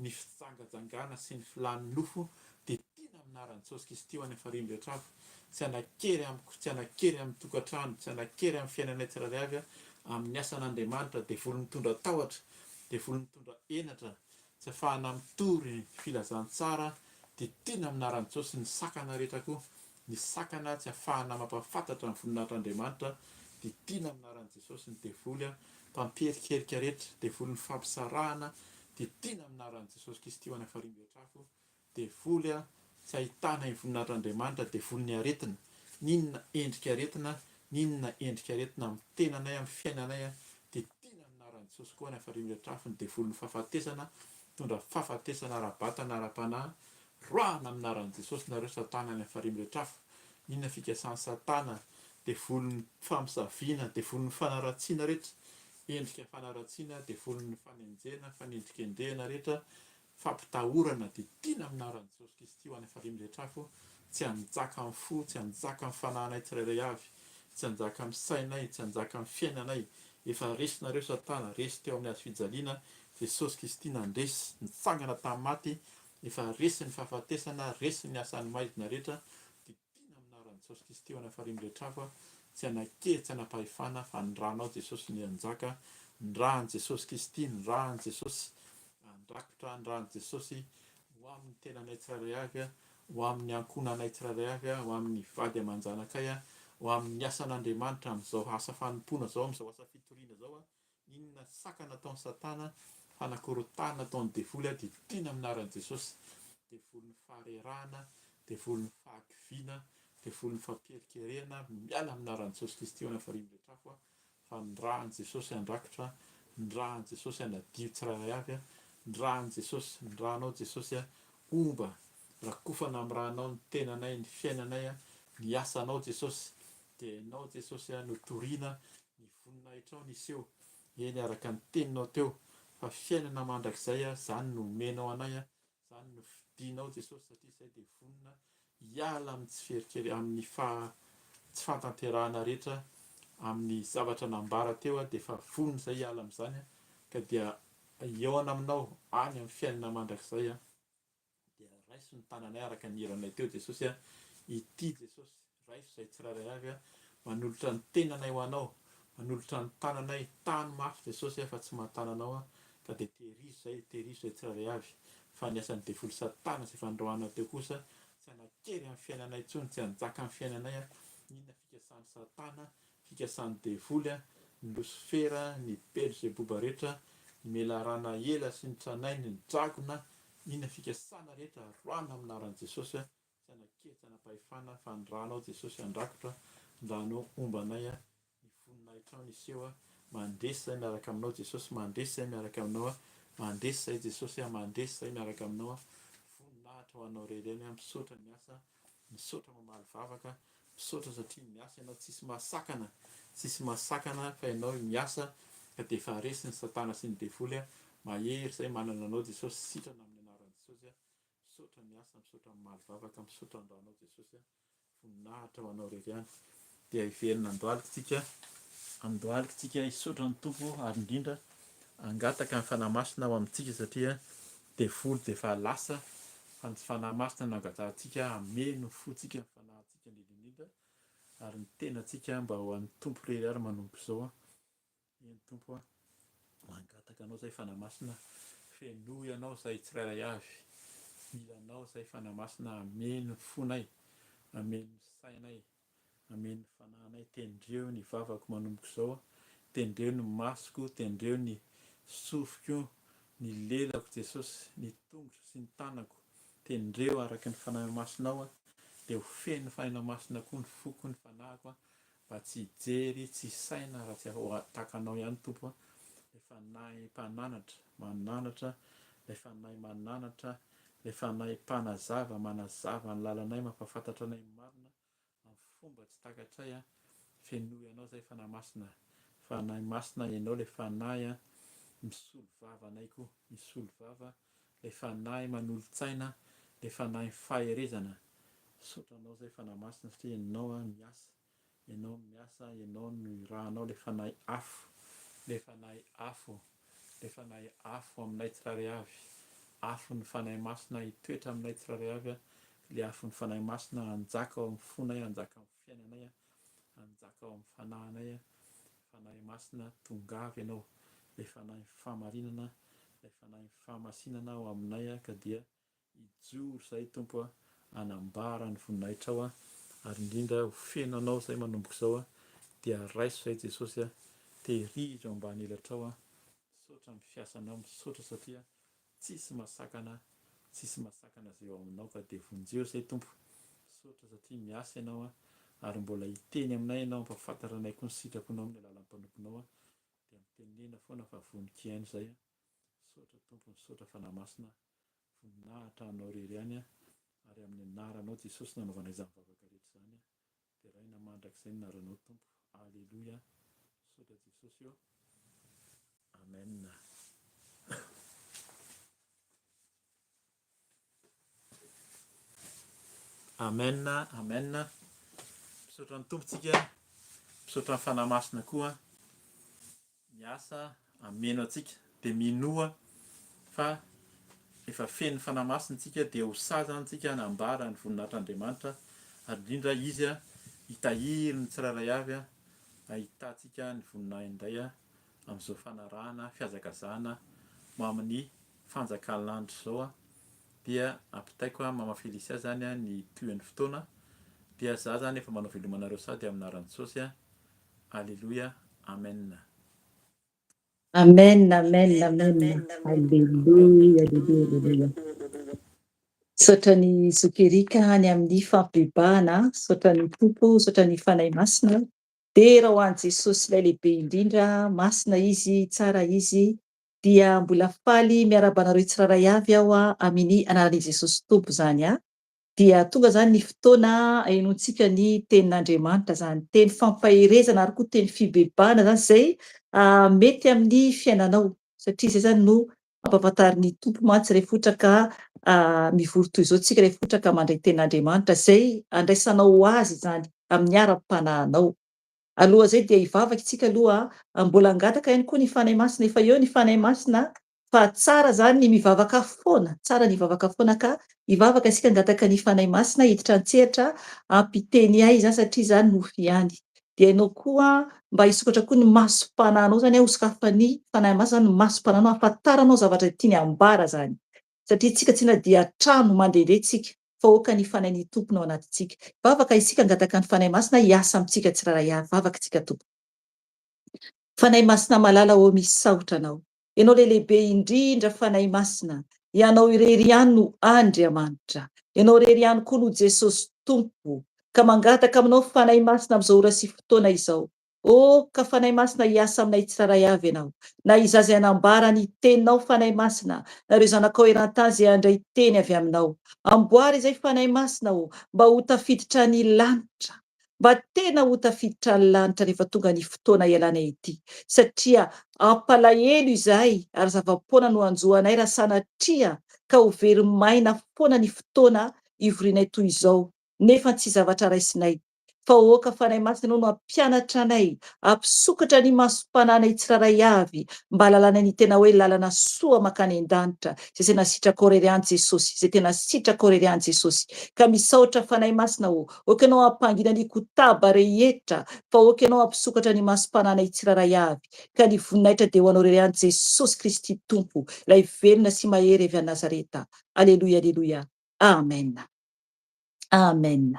ny fijangajangana sy ny filan'ny nofo, didiana amin'ny anaran'i Jesosy Kristy ho any amin'ny farihy rehetra avy, tsy hanan-kery amiko, tsy hanan-kery amin'ny tokantrano, tsy hanan-kery amin'ny fiainanay tsirairay avy, amin'ny asan'Andriamanitra, devoly mitondra tahotra, devoly mitondra henatra, tsy afahana mitory ny filazantsara, didiana amin'ny anaran'i Jesosy ny sakana rehetra koa, ny sakana tsy afahana mampahafantatra ny voninahitr'Andriamanitra, didiana amin'ny anaran'i Jesosy ny devoly mpampiherikerika rehetra, devolin'ny fampisarahana, didiana amin'ny anaran'i Jesosy Kristy ho any Farimbiatrafo, devoly tsy ahitana ny voninahitr'Andriamanitra, devolin'ny aretina, n'inona endrika aretina, n'inona endrika aretina amin'ny tenanay, amin'ny fiainanay, didiana amin'ny anaran'i Jesosy koa any Farimbiatrafo ny devolin'ny fahafatesana, mitondra fahafatesana ara-batana, ara-panahy, Roahina amin'ny anaran'i Jesosy nareo satana any farihy miretrafo, inona fikasan'i satana, devolin'ny famosaviana, devolin'ny fanaratsiana rehetra, endrika fanaratsiana, devolin'ny fanenjehana, fanendrikendrehana rehetra, fampitahorana, didiana amin'ny anaran'i Jesosy Kristy ho any farihy miretrafo, tsy hanjaka amin'ny fo, tsy hanjaka amin'ny fanahinay tsirairay avy, tsy hanjaka amin'ny sainay, tsy hanjaka amin'ny fiainanay, efa resinareo satana, resy teo amin'ny hazo fijaliana, Jesosy Kristy nandresy, nitsangana tamin'ny maty, Efa resy ny fahafatesana, resy ny asan'ny maizina rehetra, didiana amin'ny anaran'i Jesosy Kristy eo anafarihy miretrafo, tsy hanakely, tsy hanam-pahefana, fa ny rànao Jesosy no hianjaka, ny ràn'i Jesosy Kristy, ny ràn'i Jesosy handrakotra, ny ràn'i Jesosy ho amin'ny tenanay tsirairay avy, ho amin'ny ankohonanay tsirairay avy, ho amin'ny vady aman-janakay, ho amin'ny asan'Andriamanitra amin'izao asa fanompoana izao, amin'izao asa fitoriana izao, Inona sakana ataon'i satana, fanakorontahana ataon'ny devoly dia tiana amin'ny anaran'i Jesosy. Devolin'ny faharerahana, devolin'ny fahakiviana, devolin'ny fampierikerehana, miala amin'ny anaran'i Jesosy Kristy eo anafarihy miretrafo aho fa ny ràn'i Jesosy handrakotra, ny ràn'i Jesosy hanadio tsirairay avy, ny ràn'i Jesosy, ny rànao Jesosy homba, rakofana amin'ny rànao ny tenanay, ny fiainanay, ny asanao Jesosy, dia Ianao Jesosy no toriana Ny voninahitrao niseho, eny araka ny teninao teo, fa fiainana mandrakizay zany no omenao anay, zany no fidinao Jesosy satria izay dia vonona hiala amin'ny tsy ferikere amin'ny faha tsy fahatanterahana rehetra amin'ny zavatra nambara teo dia efa vonona izay hiala amin'izany ka dia hihaona aminao any amin'ny fiainana mandrakizay. Dia raiso ny tananay araka ny hiranay teo Jesosy a, ity Jesosy, raiso izay tsirairay avy a, manolotra ny tenanay ho Anao, manolotra ny tananay, tano mafy Jesosy a fa tsy mahatana Anao aho, ka dia tehirizo izay, tehirizo izay tsirairay avy, fa ny asan'ny devoly satana izay fandroahana teo kosa tsy hanan-kery amin'ny fiainanay intsony, tsy hanjaka amin'ny fiainanay a, inona fikasan'i satana, Fikasan'ny devoly a, ny losifera, ny belzeboba rehetra, ny melarana ela sy ny tranainy, ny dragona, inona fikasana rehetra, roahina amin'ny anaran'i Jesosy a, tsy hanakely tsy hanam-pahefana fa ny ranao Jesosy handrakotra, ny ranao homba anay a, ny voninahitrao niseho a, mandresy izahay miaraka aminao Jesosy, mandresy izahay miaraka aminao a, mandresy izahay Jesosy a, mandresy izahay miaraka aminao a, voninahitra ho anao irery ihany a, misaotra ny asa, misaotra mamaly vavaka, Misaotra satria miasa ianao tsisy mahasakana tsisy mahasakana fa ianao miasa ka dia efa resy ny satana sy ny devoly a mahery zay manana anao Jesosy sitrana amin'ny anaran'i Jesosy a misaotra miasa misaotra mamaly vavaka misaotra ny ranao Jesosy a voninahitra ho anao rery ihany dia hiverina andohaliky tsika andohaliky tsika hisaotra ny Tompo ary indrindra hangataka ny Fanahy Masina ao amintsika satria devoly dia efa lasa fa ny Fanahy Masina no angatahantsika hameno ny fontsika ny fanahintsika indrindra indrindra ary ny tenantsika mba ho an'ny Tompo irery ary manomboka izao an. Eny Tompo an, mangataka anao izay Fanahy Masina, fenoy anao izay tsirairay avy, mila anao izay Fanahy Masina hameno ny fonay, hameno ny sainay, Amen ny fanahinay tendreo ny vavako manomboka izao tendreo ny masoko tendreo ny sofiko ny lelako Jesosy ny tongotro sy ny tanako tendreo araka ny Fanahy Masinao dia ho feno Fanahinao Masina koa ny foko ny fanahiko mba tsy hijery tsy hisaina raha tsy ho takanao ihany Tompo ilay Fanahy mpananatra mananatra ilay Fanahy mananatra ilay Fanahy mpanazava manazava ny lalanay mampahafantatra anay ny marina Amin'ny fomba tsy takatray a, fenoy anao zay Fanahy Masina, Fanahy Masina Ianao ilay Fanahy misolo vava anay koa, misolo vava, ilay Fanahy manolo-tsaina, ilay Fanahy faherezana. Misaotra Anao izay Fanahy Masina satria Ianao miasa, Ianao miasa, Ianao no irahanao ilay Fanahy afo, ilay Fanahy afo, ilay Fanahy afo aminay tsirairay avy. Afon'ny Fanahy Masina hitoetra aminay tsirairay avy, ilay afon'ny Fanahy Masina hanjaka ao amin'ny fonay, hanjaka amin'ny fiainanay. Hanjaka ao amin'ny fanahinay Fanahy Masina tongava ianao Ilay Fanahin'ny fahamarinana Ilay Fanahin'ny fahamasinana ao aminay ka dia hijoro izahay Tompo a hanambara ny voninahitrao a ary indrindra ho feno anao izahay manomboka izao a dia raiso izahay Jesosy a tehirizo ambany elatrao a misaotra amin'ny fiasanao misaotra satria Tsisy masakana tsisy masakana zay ao aminao ka dia vonjeo zay Tompo. Misaotra satria miasa ianao a ary mbola hiteny aminay ianao hampafantatra anay koa ny sitraponao amin'ny alalan'ny mpanomponao a dia mitenena foana fa vonon-kihaino zay a. Misaotra Tompo misaotra Fanahy Masina voninahitra anao irery ihany a ary amin'ny anaranao Jesosy nanaovanay izany vavaka rehetra izany a. Deraina mandrakizay ny anaranao Tompo. Aleloia. Misaotra Jesosy ô. Amen. Amen, amen. Misaotra ny Tompo tsika. Misaotra ny Fanahy Masina koa. Miasa hameno antsika dia minoa fa efa feno Fanahy Masina isika dia ho sahy izany isika hanambara ny voninahitr'Andriamanitra ary indrindra Izy hitahiry ny tsirairay avy hahitantsika ny voninahiny indray amin'izao fanarahana fihazakazahana ho amin'ny fanjakan'ny lanitra izao dia ampitaiko Mama Felicia izany ny tohin'ny fotoana dia za izany efa manao veloma anareo sady amin'ny anaran'i Jesosy. Aleloia Amen. Amen amen amen Aleloia aleloia aleloia Misaotra ny Zoky Eric any amin'ny fampibebahana, misaotra ny Tompo, misaotra ny Fanahy Masina. Dera ho an'i Jesosy ilay lehibe indrindra, masina Izy, tsara Izy. Dia mbola faly miarahaba anareo tsirairay avy aho amin'ny anaran'i Jesosy Tompo izany. Dia tonga izany ny fotoana ahenoantsika ny tenin'Andriamanitra izany, teny fampaherezana ary koa teny fibebahana izany izay mety amin'ny fiainanao, satria izay izany no ampahafantarin'ny Tompo mantsy rehefa ohatra ka mivory toy izao tsika, rehefa ohatra ka mandray tenin'Andriamanitra izay andraisanao ho azy izany amin'ny ara-panahinao. Alohan'izay dia hivavaka isika aloha, mbola hangataka ihany koa ny Fanahy Masina, efa eo ny Fanahy Masina Fa tsara zany ny mivavaka foana, tsara ny hivavaka foana ka hivavaka isika hangataka ny Fanahy Masina hiditra an-tsehatra hampiteny ahy izany satria izany nofy ihany. Dia ianao koa mba hisokatra koa ny masom-panahinao zany hosokafan'ny Fanahy Masina zany ny masom-panahinao hahafantaranao zavatra tiany hambara zany. Satria tsika tsinona dia trano mandehandeha tsika fa aoka ny Fanahin'ny Tompo no ao anatintsika. Hivavaka isika hangataka ny Fanahy Masina hiasa amintsika tsirairay avy. Vavaka tsika Tompoko. Fanahy Masina malala ô misaotra Anao. Ianao ilay lehibe indrindra Fanahy Masina, Ianao irery ihany no Andriamanitra. Ianao irery ihany koa no Jesosy Tompo. Ka mangataka aminao Fanahy Masina amin'izao ora sy fotoana izao. Oh, ka Fanahy Masina hiasa aminay tsirairay avy Ianao. Na izaho izay hanambara ny Teninao Fanahy Masina, na ireo zanakao eran-tany izay handray teny avy Aminao. Amboary izay Fanahy Masina ô, mba ho tafiditra ny lanitra. Mba tena ho tafiditra ny lanitra rehefa tonga ny fotoana hialanay ety, satria hampalahelo izahay ary zava-poana no hanjo anay raha sanatria ka ho very maina foana ny fotoana hivorianay toy izao nefa tsy zavatra raisinay fa aoka Fanahy Masina ianao no hampianatra anay, hampisokatra ny masom-panahinay tsirairay avy mba hahalalanay ny tena hoe lalana soa mankany an-danitra izay tena sitrakao irery ihany Jesosy, izay tena sitrakao irery ihany Jesosy. Ka misaotra Fanahy Masina ô, Aoka ianao hampangina ny kotaba rehetra, fa aoka ianao hampisokatra ny masom-pananay tsirairay avy, ka ny voninahitra dia ho anao irery ihany Jesosy Kristy Tompo, ilay velona sy mahery avy any Nazareta. Aleloia, aleloia. Amen. Amen.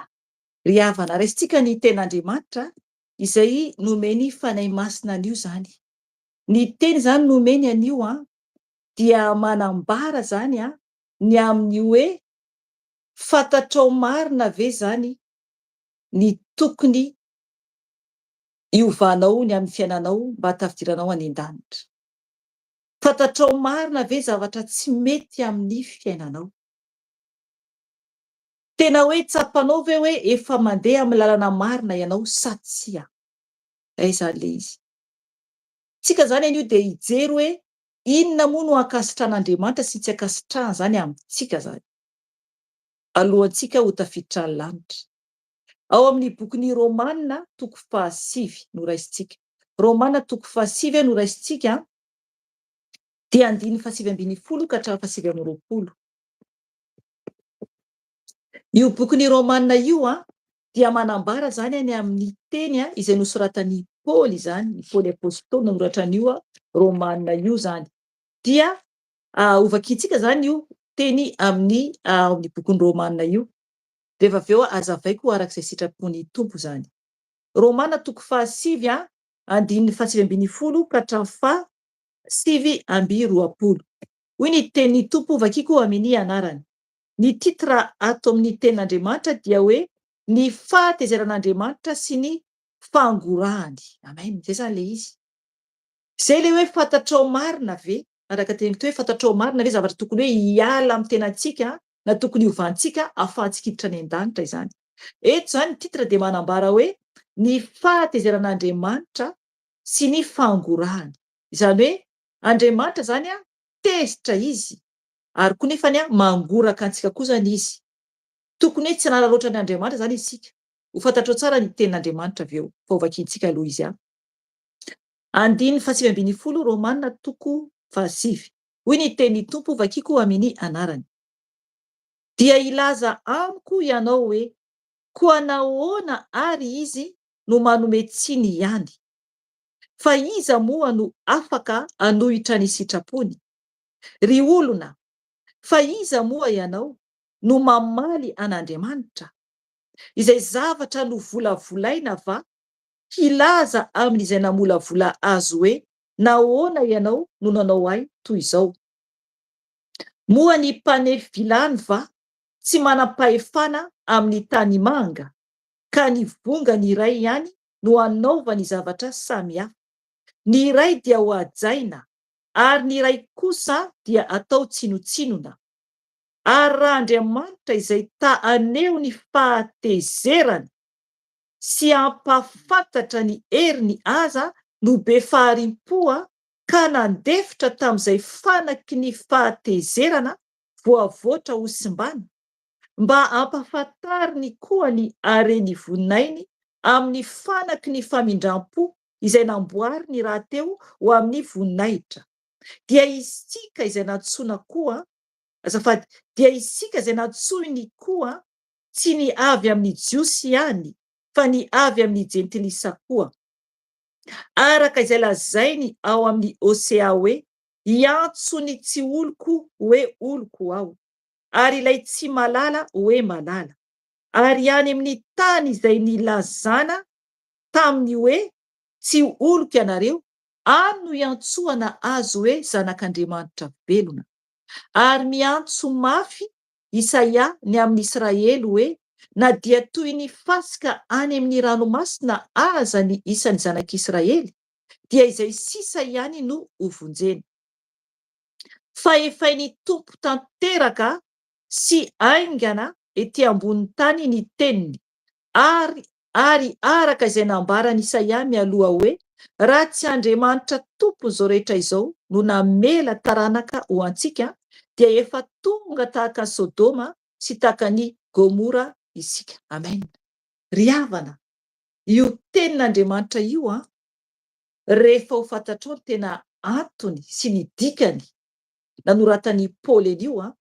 Ry havana, raisintsika ny Tenin'Andriamanitra izay nomeny Fanahy Masina anio izany. Ny Teny izany nomeny anio an, dia manambara izany an, ny amin'ny hoe Fantatrao marina ve izany ny tokony hiovanao ny amin'ny fiainanao mba hahatafidiranao any an-danitra? Fantatrao marina ve zavatra tsy mety amin'ny fiainanao? Tena hoe tsapanao ve hoe efa mandeha amin'ny lalana marina ianao sa tsia? Aiza ilay izy? Tsika izany anio dia hijery hoe inona moa no ankasitran'Andriamanitra sy tsy ankasitrahany izany amintsika izany. Alohantsika ho tafiditra ny lanitra. Ao amin'ny bokin'ny Romana toko fahasivy no raisintsika. Romana toko fahasivy no raisintsika dia andininy fahasivy ambin'ny folo ka hatramin'ny fahasivy amby roapolo. Io bokin'ny Romana io dia manambara izany any amin'ny teny izay nosoratan'i Paoly izany, i Paoly Apostoly nanoratra an'io Romana io izany. Dia hovakintsika izany io teny amin'ny ao amin'ny bokin'ny Romana io. Rehefa avy eo hazavaiko araka izay sitrapon'ny Tompo izany. Romana toko fahasivy andininy fahasivy ambin'ny folo ka hatramin'ny fahasivy amby roapolo. Hoy ny tenin'ny Tompo, vakiko amin'ny anarany. Ny titre ato amin'ny tenin'Andriamanitra dia hoe ny fahatezeran'Andriamanitra sy ny fangorahany. Amen. Izay izany ilay izy. Izay ilay hoe fantatrao marina ve? Araka teniko teo hoe fantatrao marina ve zavatra tokony hoe hiala amin'ny tenantsika na tokony hiovantsika ahafahantsika hiditra any an-danitra izany. Eto izany ny titre dia manambara hoe ny fahatezeran'Andriamanitra sy ny fangorahany. Izany hoe Andriamanitra izany tezitra izy ary koa nefany mangoraka antsika koa izany izy. Tokony hoe tsy hanararaotra an' Andriamanitra izany isika. Ho fantatrao tsara ny tenin'Andriamanitra avy eo fa hovakintsika aloha izy. Andininy fahasivy ambin'ny folo Romana toko fahasivy. Hoy ny tenin'ny Tompo, vakiko amin'ny anarany. Dia hilaza amiko ianao hoe, Koa nahoana àry izy no manome tsiny ihany? Fa iza moa no afaka hanohitra ny sitrapony? Ry olona, fa iza moa ianao no mamaly an'Andriamanitra? Izay zavatra novolavolaina va hilaza amin'izay namolavola azy hoe, Nahoana ianao no nanao ahy toy izao? Moa ny mpanefy vilany va tsy manam-pahefana amin'ny tanimanga, ka ny vongany iray ihany no anaovany zavatra samihafa? Ny iray dia hohajaina, ary ny iray kosa dia atao tsinontsinona. Ary raha Andriamanitra izay ta haneho ny fahatezerany sy hampahafantatra ny heriny aza no be fahari-po ka nandefitra tamin'izay fanaky ny fahatezerana voavoatra ho simbana, mba hampahafantariny koa ny haren'ny voninainy amin'ny fanaky ny famindram-po izay namboariny rahateo ho amin'ny voninahitra. Dia isika izay nantsoina koa, azafady, dia isika izay nantsoiny koa, tsy ny avy amin'ny Jiosy ihany, fa ny avy amin'ny Jentilisa koa. Araka izay lazainy ao amin'ny Hosea hoe, Hiantso ny tsy oloko hoe oloko Aho, ary ilay tsy malala hoe malala. Ary any amin'ny tany izay nilazana taminy hoe, Tsy oloko ianareo, any no iantsoana azy hoe zanak'Andriamanitra velona. Ary miantso mafy Isaia ny amin'i Israely hoe, Na dia toy ny fasika any amin'ny ranomasina aza ny isan'ny zanak'Israely, dia izay sisa ihany no hovonjena. Fa efain'ny Tompo tanteraka sy haingana ety ambonin'ny tany ny teniny, ary ary araka izay nambaran'i Isaia mialoha hoe, Raha tsy Andriamanitra Tompon'izao rehetra izao no namela taranaka ho antsika, dia efa tonga tahaka an'i Sodoma sy tahaka an'i Gomora isika. Amen. Ry havana, io tenin'Andriamanitra io an, rehefa ho fantatrao ny tena antony sy ny dikany nanoratan'i Paoly an'io an,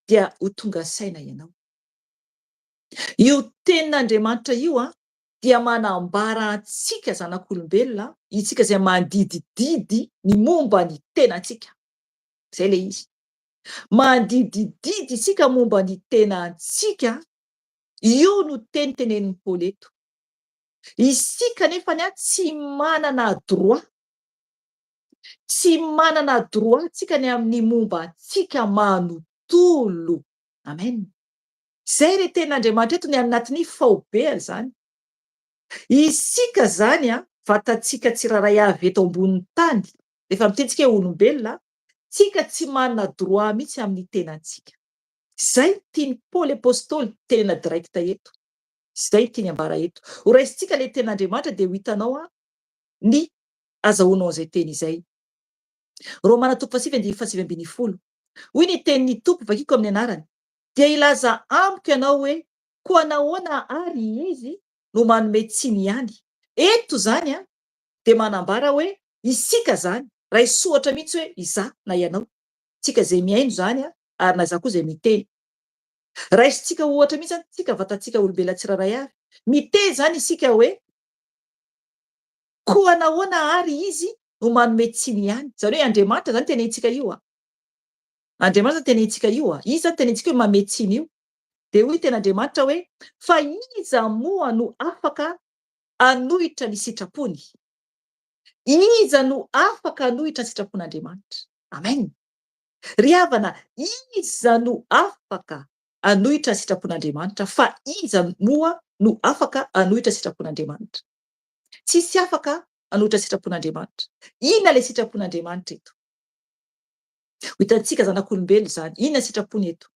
dia ho tonga saina ianao. Io tenin'Andriamanitra io dia manambara antsika zanak'olombelona, isika izay mandidididy ny momba ny tenantsika. Izay ilay izy. Mandidididy isika momba ny tenantsika, io no teny tenenin'i Paoly eto. Isika anefa tsy manana droit, tsy manana droit tsika ny amin'ny momba antsika manontolo. Amen. Izay re tenin'Andriamanitra eto ny anatin'ny faobe izany. Isika izany an, vatantsika tsirairay avy eto ambonin'ny tany, rehefa miteny tsika hoe olombelona, tsika tsy manana droit mihitsy amin'ny tenantsika. Izay no tian'i Paoly Apostoly tenena direct eto. Izay no tiany ambara eto. Ho raisintsika ilay tenin'Andriamanitra dia ho hitanao an, ny. azahoanao an'izay teny izay. Romana toko fahasivy andininy fahasivy ambin'ny folo. Hoy ny tenin'ny Tompo, vakiko amin'ny anarany: "Dia hilaza amiko ianao hoe, koa nahoana ary izy no manome tsiny ihany?" Eto izany a, dia manambara hoe isika izany, raha hisohatra mihitsy hoe izaho na ianao, tsika izay mihaino izany a, ary na izaho koa izay miteny. Raisintsika ohatra mihitsy izany, tsika vatantsika olombelona tsirairay avy. Miteny izany isika hoe, koa nahoana ary izy no manome tsiny ihany? Izany hoe Andriamanitra izany tenentsika io a. Andriamanitra izany tenentsika io a. Izy izany tenentsika hoe manome tsiny io. Dia hoy ten'Andriamanitra hoe, fa iza moa no afaka hanohitra ny sitrapony? Iza no afaka hanohitra ny sitrapon'Andriamanitra? Amen. Ry havana, iza no afaka hanohitra ny sitrapon'Andriamanitra? Fa iza moa no afaka hanohitra ny sitrapon'Andriamanitra? Tsisy afaka hanohitra ny sitrapon'Andriamanitra. Inona ilay sitrapon'Andriamanitra eto? Ho hitantsika zanak'olombelona izany. Inona ny sitrapony eto?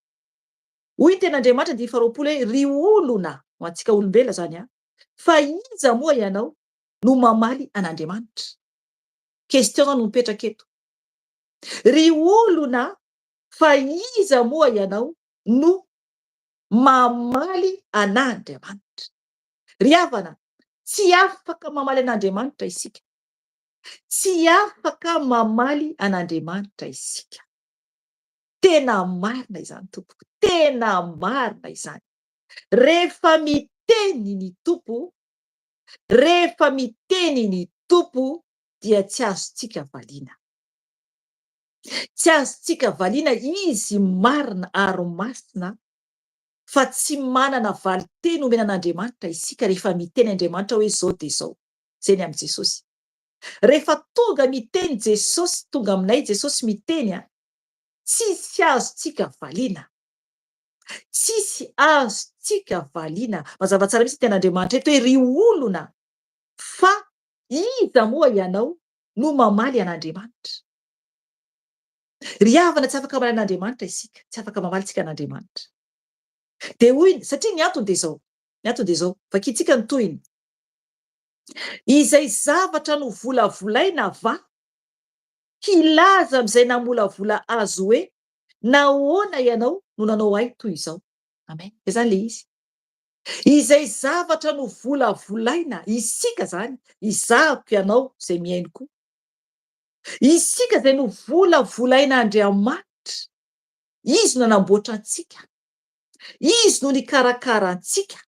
Hoy ny tenin'Andriamanitra andininy faharoapolo hoe, ry olona, ho antsika olombelona izany an, fa iza moa ianao no mamaly an'Andriamanitra? Question no mipetraka eto. Ry olona, fa iza moa ianao no mamaly an'Andriamanitra? Ry havana, tsy afaka mamaly an'Andriamanitra isika. Tsy afaka mamaly an'Andriamanitra isika. Tena marina izany tompoko, tena marina izany. Rehefa miteny ny Tompo, rehefa miteny ny Tompo dia tsy azontsika valiana. Tsy azontsika valiana, Izy marina ary masina fa tsy manana valin-teny omena an'Andriamanitra isika rehefa miteny Andriamanitra hoe izao dia izao. Izay ny amin'i Jesosy. Rehefa tonga miteny Jesosy, tonga aminay Jesosy miteny an, tsisy azontsika valiana. Tsisy azontsika valiana. Mazava tsara mihitsy ny tenin'Andriamanitra eto hoe ry olona, fa iza moa ianao no mamaly an'Andriamanitra? Ry havana, tsy afaka mamaly an'Andriamanitra isika, tsy afaka mamaly tsika an'Andriamanitra. Dia hoy, satria ny antony dia izao, ny antony dia izao, vakintsika ny tohiny. Izay zavatra novolavolaina va hilaza amin'izay namolavola azy hoe, nahoana ianao no nanao ahy toy izao? Amen. Izay izany ilay izy. Izay zavatra novolavolaina, isika izany, izahako ianao izay mihaino koa. Isika izay novolavolain'Andriamanitra, Izy no nanamboatra antsika, Izy no nikarakara antsika,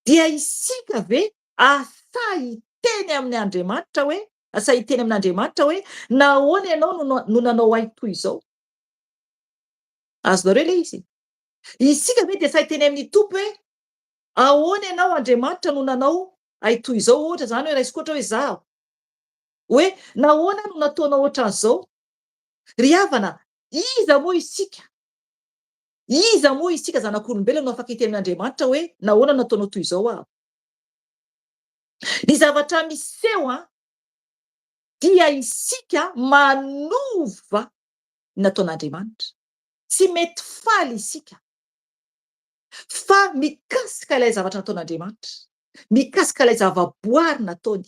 dia isika ve ahasahy hiteny amin' Andriamanitra hoe, ahasahy hiteny amin' Andriamanitra hoe, nahoana ianao no no nanao ahy toy izao? Azonareo ilay izy? Isika ve dia sahy hiteny amin'ny Tompo hoe, ahoana ianao Andriamanitra no nanao ahy toy izao? Ohatra izany hoe, raisiko ohatra hoe izaho, hoe nahoana no nataonao ohatran'izao? Ry havana, iza moa isika? Iza moa isika zanak'olombelona no afaka hiteny amin'Andriamanitra hoe nahoana no nataonao toy izao aho? Ny zavatra miseho an, dia isika manova ny nataon'Andriamanitra. Tsy mety faly isika fa mikasika ilay zavatra nataon'Andriamanitra, mikasika ilay zavaboary nataony,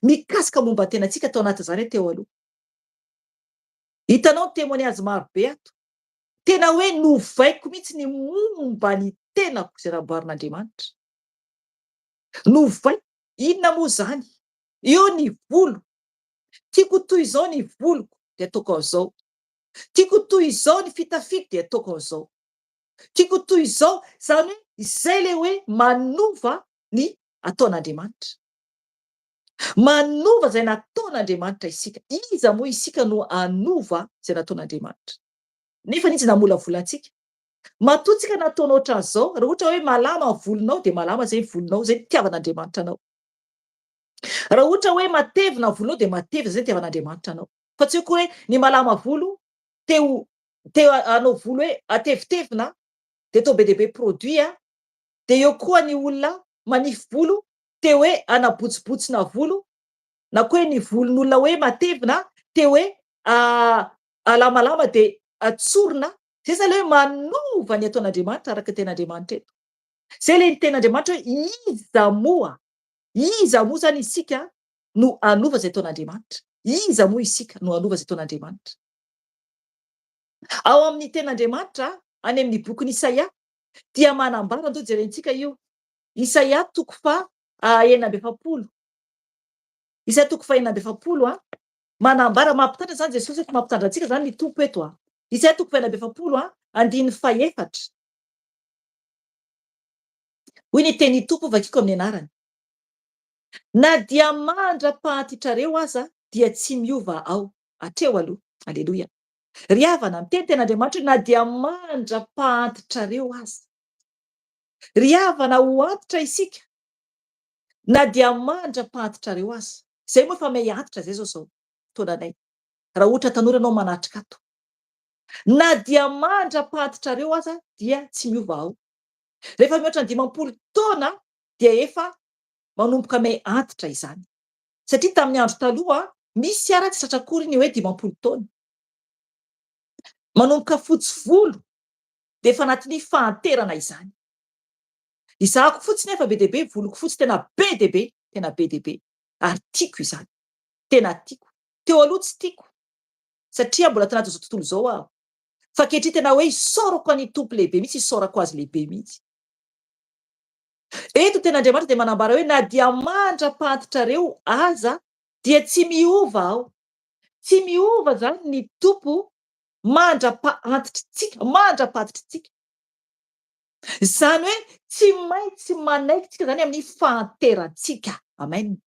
mikasika momba ny tenantsika tao anatin'izany teo aloha. Hitanao ny témoignage maro be ato. Tena hoe novaiko mihitsy ny momba ny tenako izay namboarin'Andriamanitra. Novaiko. Inona moa izany? Eo ny volo. Tiako toy izao ny voloko dia ataoko an'izao. Tiako toy izao ny fitafiako dia ataoko an'izao. Tiako toy izao. Izany hoe izay ilay hoe manova ny ataon'Andriamanitra. Manova izay nataon'Andriamanitra isika. Iza moa isika no hanova izay nataon'Andriamanitra? Nefa izy namolavola antsika. Matoa tsika nataonao ohatran'izao, raha ohatra hoe malama ny volonao dia malama izay ny volonao, izay ny itiavan'Andriamanitra anao. Raha ohatra hoe matevina ny volonao dia matevina izay ny itiavan'Andriamanitra anao. Fa tsy hoe koa hoe ny malama volo te ho te hanao volo hoe atevitevina dia atao be dia be produit a, dia eo koa ny olona manify volo te hoe hanabotsibotsina volo na koa hoe ny volon'olona hoe matevina te hoe alamalama dia tsorina, zay zany le hoe manova ny ataon'Andriamanitra araka ny tenin'Andriamanitra eto. Zay le nitenin'Andriamanitra hoe iza moa, iza moa zany isika no hanova izay ataon'Andriamanitra? Iza moa isika no hanova izay ataon'Andriamanitra? Ao amin'ny Tenin'Andriamanitra, any amin'ny bokin'i Isaia, dia manambara, andeha hojerentsika io, Isaia toko faha 46. Isaia toko faha 46, a, manambara, mampitandrina izany Jesosy eto, mampitandrina antsika izany ny Tompo eto. A. Isaia toko faha 46, a, andininy fahefatra. Hoy ny tenin'ny Tompo, vakiko amin'ny anarany. Na dia mandra-pahantitrareo aza dia tsy miova aho. Hatreo aloha. Aleloia. Ry havana, miteny ten'Andriamanitra hoe na dia mandra-pahantitrareo aza. Ry havana, ho antitra isika na dia mandra-pahantitrareo aza. Izay moa efa miha antitra izay izao izao taonanay. Raha ohatra tanora ianao manatrika ato. Na dia mandra-pahantitrareo aza dia tsy miova aho. Rehefa mihoatra ny 50 taona dia efa manomboka miha antitra izany. Satria tamin'ny andro taloha, misy ara tsy tratra akory ny hoe 50 taona. Manomboka fotsy volo dia efa anatin'ny fahanterana izany. Izahako fotsy nefa be dia be, voloko fotsy tena be dia be, tena be dia be. Ary tiako izany. Tena tiako. Teo aloha tsy tiako satria mbola tanatin'izao tontolo izao aho. Fa ankehitriny tena hoe isaorako an'i Tompo lehibe mihitsy, isaorako Azy lehibe mihitsy. Eto tenin'Andriamanitra dia manambara hoe na dia mandra-pahantitrareo aza dia tsy miova aho. Tsy miova izany ny Tompo mandra-pahantitritsika, mandra-pahantitritsika. Izany hoe tsy maintsy manaiky tsika izany amin'ny fahanterantsika. Amen.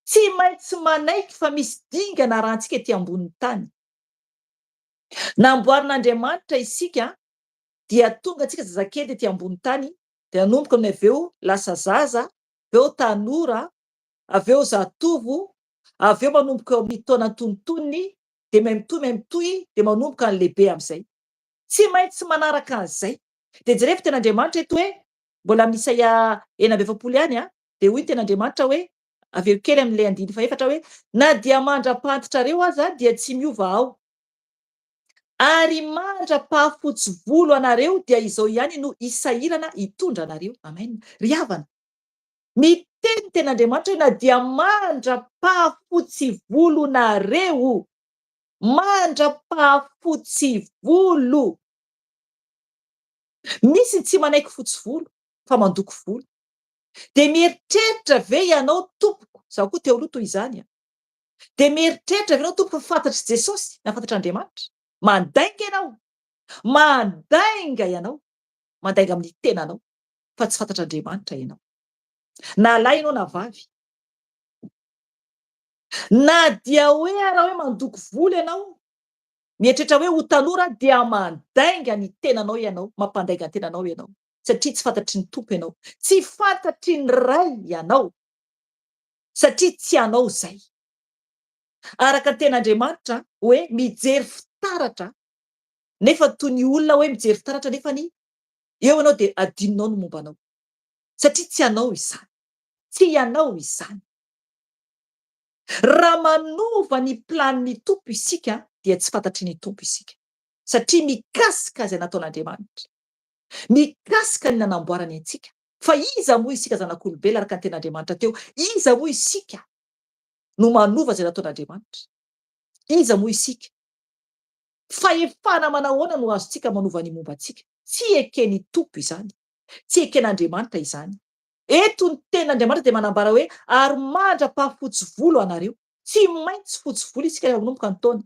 Tsy maintsy manaiky fa misy dingana arahantsika ety ambonin'ny tany. Namboarin'Andriamanitra isika dia tonga antsika zazakely tety ambony tany dia nanomboka ny avy eo lasa zaza, avy eo tanora, avy eo zatovo, avy eo manomboka eo amin'ny taona antonontonony dia miha mitohy miha mitohy dia manomboka ny lehibe amin'izay. Tsy maintsy manaraka an'izay. Dia jerevo tenin'Andriamanitra eto hoe, mbola amin'ny Isaia 46 ihany an, dia hoy ny tenin'Andriamanitra hoe, avy eo kely amin'ilay andininy fahefatra hoe, na dia mandra-pantitrareo aza dia tsy miova aho. Ary mandra-pahafotsy volo anareo dia izao ihany no hisahirana hitondra anareo. Amen. Ry havana, miteny ny tenin'Andriamanitra hoe na dia mandra-pahafotsy volonareo, mandra-pahafotsy volo. Misy ny tsy manaiky fotsy volo fa mandoko volo. Dia mieritreritra ve ianao tompoko, izaho koa teo aloha toy izany an. Dia mieritreritra ve ianao tompoko fa fantatr'i Jesosy na fantatr'Andriamanitra? Mandainga ianao! Mandainga ianao! Mandainga amin'ny tenanao fa tsy fantatr'Andriamanitra ianao. Na lahy ianao na vavy. Na dia hoe ara hoe mandoko volo ianao, mieritreritra hoe ho tanora dia mandainga ny tenanao ianao, mampandainga ny tenanao ianao satria tsy fantatry ny Tompo ianao. Tsy fantatry ny Ray ianao. Satria tsy anao izay. Araka ny tenin'Andriamanitra hoe mijery fitaratra nefa toy ny olona hoe mijery fitaratra nefa ny eo ianao dia adinonao ny momba anao. Satria tsy anao izany. Tsy ianao izany. Raha manova ny planin'ny Tompo isika dia tsy fantatry ny Tompo isika. Satria mikasika izay nataon'Andriamanitra. Mikasika ny nanamboarany antsika. Fa iza moa isika zanak'olombelona araka ny tenin'Andriamanitra teo? Iza moa isika no manova izay nataon'Andriamanitra? Iza moa isika? Fahefana manahoana no azontsika manova ny momba antsika? Tsy eken'ny Tompo izany. Tsy eken'Andriamanitra izany. Eto ny tenin'Andriamanitra dia manambara hoe ary mandra-pahafotsy volo anareo. Tsy maintsy fotsy volo isika rehefa manomboka ny taona.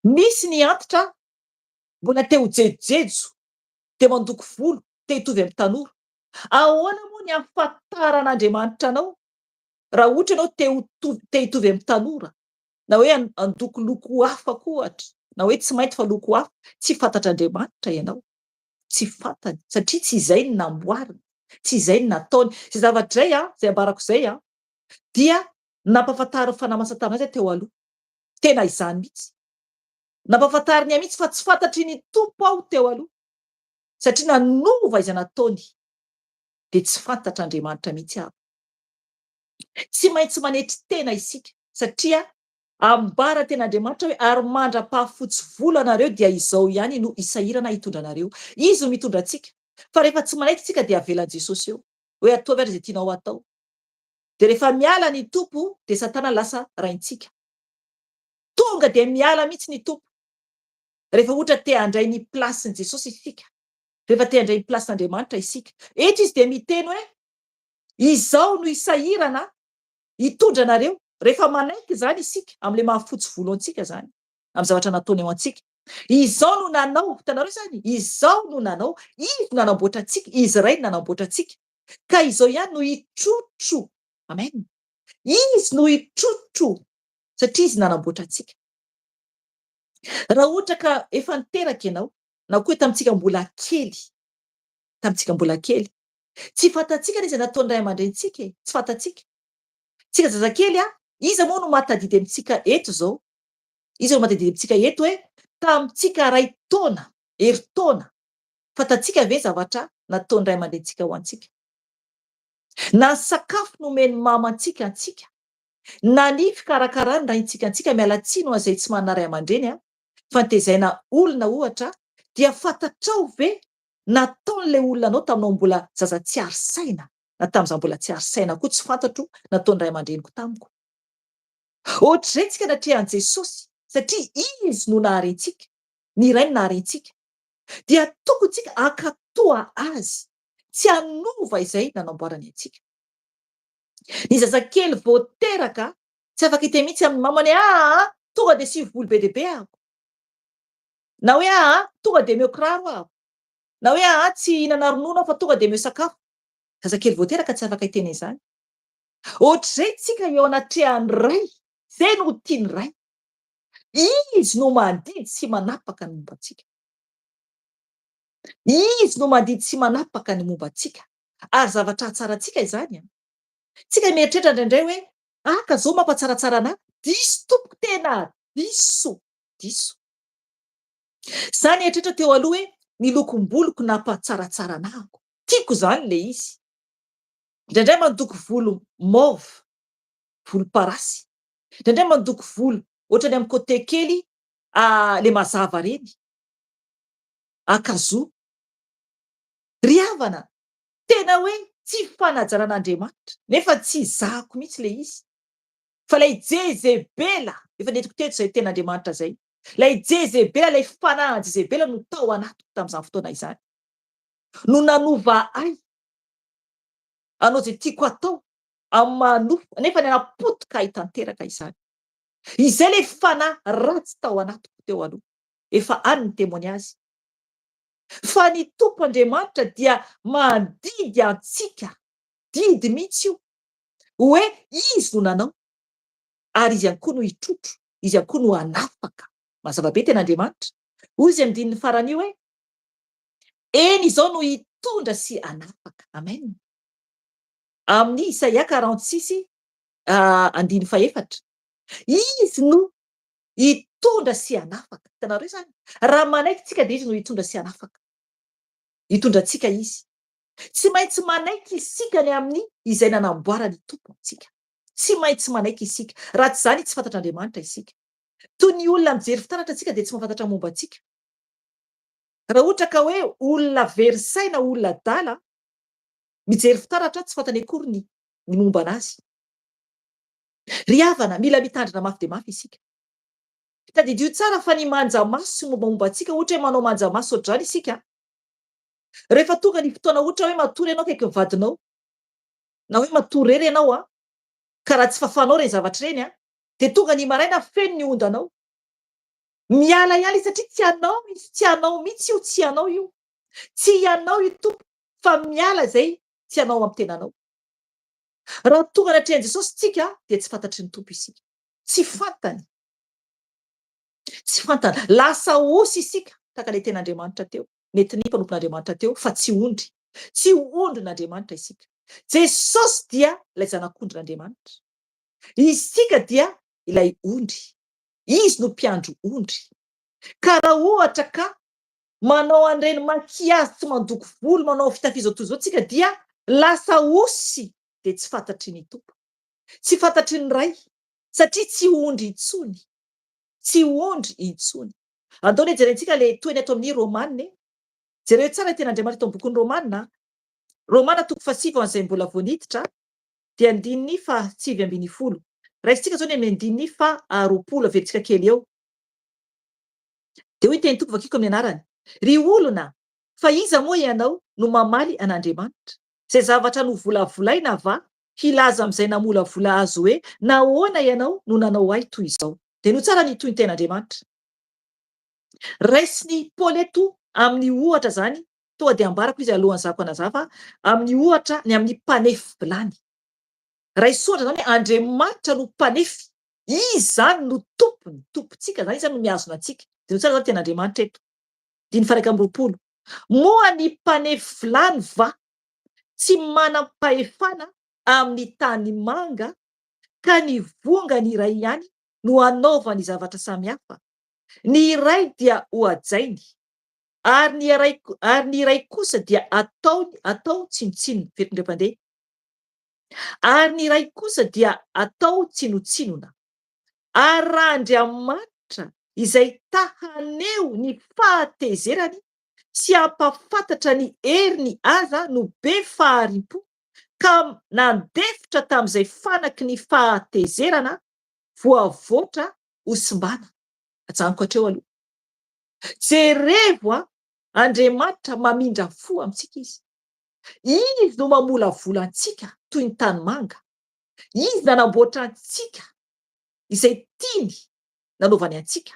Misy ny antitra mbola te ho jejojejo dia mandoko volo te hitovy amin'ny tanora. Ahoana moa ny ahafantaran'Andriamanitra anao raha ohatra ianao te ho te hitovy amin'ny tanora na hoe handoko loko hafa koa ohatra na hoe tsy mainty fa loko hafa, tsy fantatr'Andriamanitra ianao. Tsy fantany satria tsy izay no namboariny, tsy izay no nataony. Izay zavatra izay an, izay ambarako izay an, dia nampahafantarin'ny Fanahy Masina taminay izay teo aloha. Tena izany mihitsy. Nampahafantariny ahy mihitsy fa tsy fantatry ny Tompo aho teo aloha, satria nanova izay nataony, dia tsy fantatr'Andriamanitra mihitsy aho. Tsy maintsy manetry tena isika, satria ambara ten'Andriamanitra hoe ary mandra-pahafotsy volo anareo dia izao ihany no hisahirana hitondra anareo. Izy no mitondra antsika, fa rehefa tsy manaiky isika dia avelan'i Jesosy eo, hoe ataovy ary izay tianao hatao. Dia rehefa miala ny Tompo dia Satana lasa raintsika. Tonga dia miala mihitsy ny Tompo. Rehefa ohatra te handray ny place-n'i Jesosy isika. Rehefa te handray ny place-n'Andriamanitra isika. Eto izy dia miteny hoe izao no hisahirana hitondra anareo. Rehefa manaiky izany isika amin'ilay maha fotsy volo antsika izany, amin'ny zavatra nataony eo antsika. Izao no nanao, hitanareo izany? Izao no nanao, Izy no nanamboatra antsika, Izy Ray no nanamboatra antsika. Ka izao ihany no hitrotro. Amen. Izy no hitrotro satria Izy nanamboatra antsika. Raha ohatra ka efa niteraka ianao, na koa tamintsika mbola kely, tamintsika mbola kely, tsy fantatsika anie izay nataon'ny ray aman-drenintsika e, tsy fantatsika. Tsika zazakely a, iza moa no mahatadidy amintsika eto izao? Iza no mahatadidy amintsika eto hoe tamintsika iray taona, herintaona, fantatsika ve zavatra nataon'ny ray aman-drenintsika ho antsika? Na ny sakafo nomen'ny mamantsika antsika, na ny fikarakaran'ny raintsika antsika, miala tsiny ho an'izay tsy manana ray aman-dreny a, fa nitezaina olona ohatra, dia fantatrao ve nataon'ilay olona anao taminao mbola zaza tsy ary saina, na tamin'izaho mbola tsy ary saina koa tsy fantatro nataon'ny ray aman-dreniko tamiko. Ohatr'izay tsika natrehan'i Jesosy satria Izy no nahary antsika, ny Ray no nahary antsika, dia tokony tsika hankatoa Azy, tsy hanova izay nanamboarany antsika. Ny zazakely vao teraka tsy afaka hiteny mihitsy amin'ny mamany hoe aa tonga dia sivy volo be dia be aho, na hoe aa tonga dia omeo kiraro aho, na hoe aa tsy hihinana ronono aho fa tonga dia omeo sakafo. Zazakely vao teraka tsy afaka hiteny an'izany. Ohatr'izay tsika eo anatrehan'ny Ray, izay no tian'ny Ray. Izy no mandidy sy manapaka ny momba antsika. Izy no mandidy sy manapaka ny momba antsika. Ary zavatra hahatsara antsika izany an. Tsika mieritreritra indraindray hoe, ah ka zao mampatsaratsara anah, diso tompoko tena diso, diso. Za nieritreritra teo aloha hoe ny lokom-boloko nampatsaratsara anah, tiako izany le izy. Indraindray mandoko volo mauve, volomparasy. Indraindray mandoko volo ohatrany amin'ny côté kely le mazava reny. Ankazoa. Ry havana, tena hoe tsy fanajana an'Andriamanitra, nefa tsy zahako mihitsy ilay izy, fa ilay Jezebela, efa nentiko teto izay tenin'Andriamanitra izay, ilay Jezebela, ilay fanahin'i Jezebela no tao anatiko tamin'izany fotoana izany, no nanova ahy hanao izay tiako hatao amin'ny maha nofo, nefa nanapotika ahy tanteraka izany. Izay ilay fanahy ratsy tao anatiko teo aloha, efa any ny témoignage. Fa ny Tompo Andriamanitra dia mandidy antsika, didy mihitsy io, hoe Izy no nanao, ary Izy ihany koa no hitrotro, Izy ihany koa no hanafaka. Mazava be tena Andriamanitra. Hoy Izy andininy farany io hoe, Eny izao no hitondra sy hanafaka. Amen. Amin'ny Isaia 46 andininy fahefatra. Izy no hitondra sy hanafaka. Hitanareo izany? Raha manaiky tsika dia Izy no hitondra sy hanafaka. Hitondra antsika Izy. Tsy maintsy manaiky isika ny amin'ny izay nanamboaran'ny Tompo antsika. Tsy maintsy manaiky isika. Raha tsy izany, tsy fantatr'Andriamanitra isika. Toy ny olona mijery fitaratra isika dia tsy mahafantatra momba antsika. Raha ohatra ka hoe olona very saina, olona adala, mijery fitaratra, tsy fantany akory ny ny momba anazy. Ry havana, mila mitandrina mafy dia mafy isika. Tadidio tsara fa ny manja maso sy ny mombamomba antsika, ohatra hoe manao manja maso ohatr'izany isika, rehefa tonga ny fotoana ohatra hoe matory ianao akaikin'ny vadinao, na hoe matory irery ianao an, ka raha tsy fafanao ireny zavatra ireny an, dia tonga ny maraina feno ny ondanao. Miala ihany izy satria tsy anao izy, tsy anao mihitsy io, tsy anao io. Tsy ianao io tompoko fa miala izay tsy anao amin'ny tenanao. Raha tonga anatrehan'i Jesosy tsika dia tsy fantatry ny Tompo isika. Tsy fantany. Tsy fantany. Lasa osy isika, tahaka ilay tenin'Andriamanitra teo, nentin'ny mpanompon'Andriamanitra teo, fa tsy ondry. Tsy ondrin'Andriamanitra isika. Jesosy dia ilay zanak'ondrin'Andriamanitra. Isika dia ilay ondry. Izy no mpiandry ondry. Ka raha ohatra ka manao an'ireny maquillage tsy mandoko volo, manao fitafia izao toy izao tsika dia lasa osy dia tsy fantatry ny Tompo. Tsy fantatry ny Ray satria tsy ondry intsony. Tsy ondry intsony. Andao anie jerentsika ilay tohiny ato amin'ny Romana e. Jereo tsara ny tenin'Andriamanitra ato amin'ny bokin'ny Romana. Romana toko fahasivy ho an'izay mbola vao niditra. dia andininy faha 19. Raisintsika izao ny amin'ny andininy faha 20, averintsika kely eo. Dia hoy ny tenin'ny Tompo vakiko amin'ny anarany, Ry olona, fa iza moa ianao no mamaly an'Andriamanitra? Izay zavatra novolavolaina va hilaza amin'izay namolavola azy hoe, Nahoana ianao no nanao ahy toy izao? Dia no tsara ny tohin-ten'Andriamanitra. Raisin'i Paoly eto amin'ny ohatra izany, tonga dia ambarako izy alohan'ny zako hanazava, amin'ny ohatra ny amin'ny mpanefy vilany. Raiso ohatra izany hoe Andriamanitra no mpanefy, Izy izany no tompony, tompontsika izany, Izy izany no mihazona antsika. Dia no tsara izany tenin'Andriamanitra eto. Andininy faha 21. Moa ny mpanefy vilany va tsy manam-pahefana amin'ny tanimanga ka ny vongany iray ihany no hanaovany zavatra samihafa? Ny iray dia hohajainy, ary ny iray ary ny iray kosa dia ataony atao tsinontsinona. Fety indray mpandeha. Ary ny iray kosa dia atao tsinontsinona. Ary raha Andriamanitra izay ta haneho ny fahatezerany sy hampahafantatra ny heriny aza no be fahari-po ka nandefitra tamin'izay fanaky ny fahatezerana voavoatra ho simbana. Ajanoko hatreo aloha. Jerevo a! Andriamanitra mamindra fo amintsika Izy. Izy no mamolavola antsika toy ny tanimanga. Izy nanamboatra antsika izay tiany nanaovany antsika.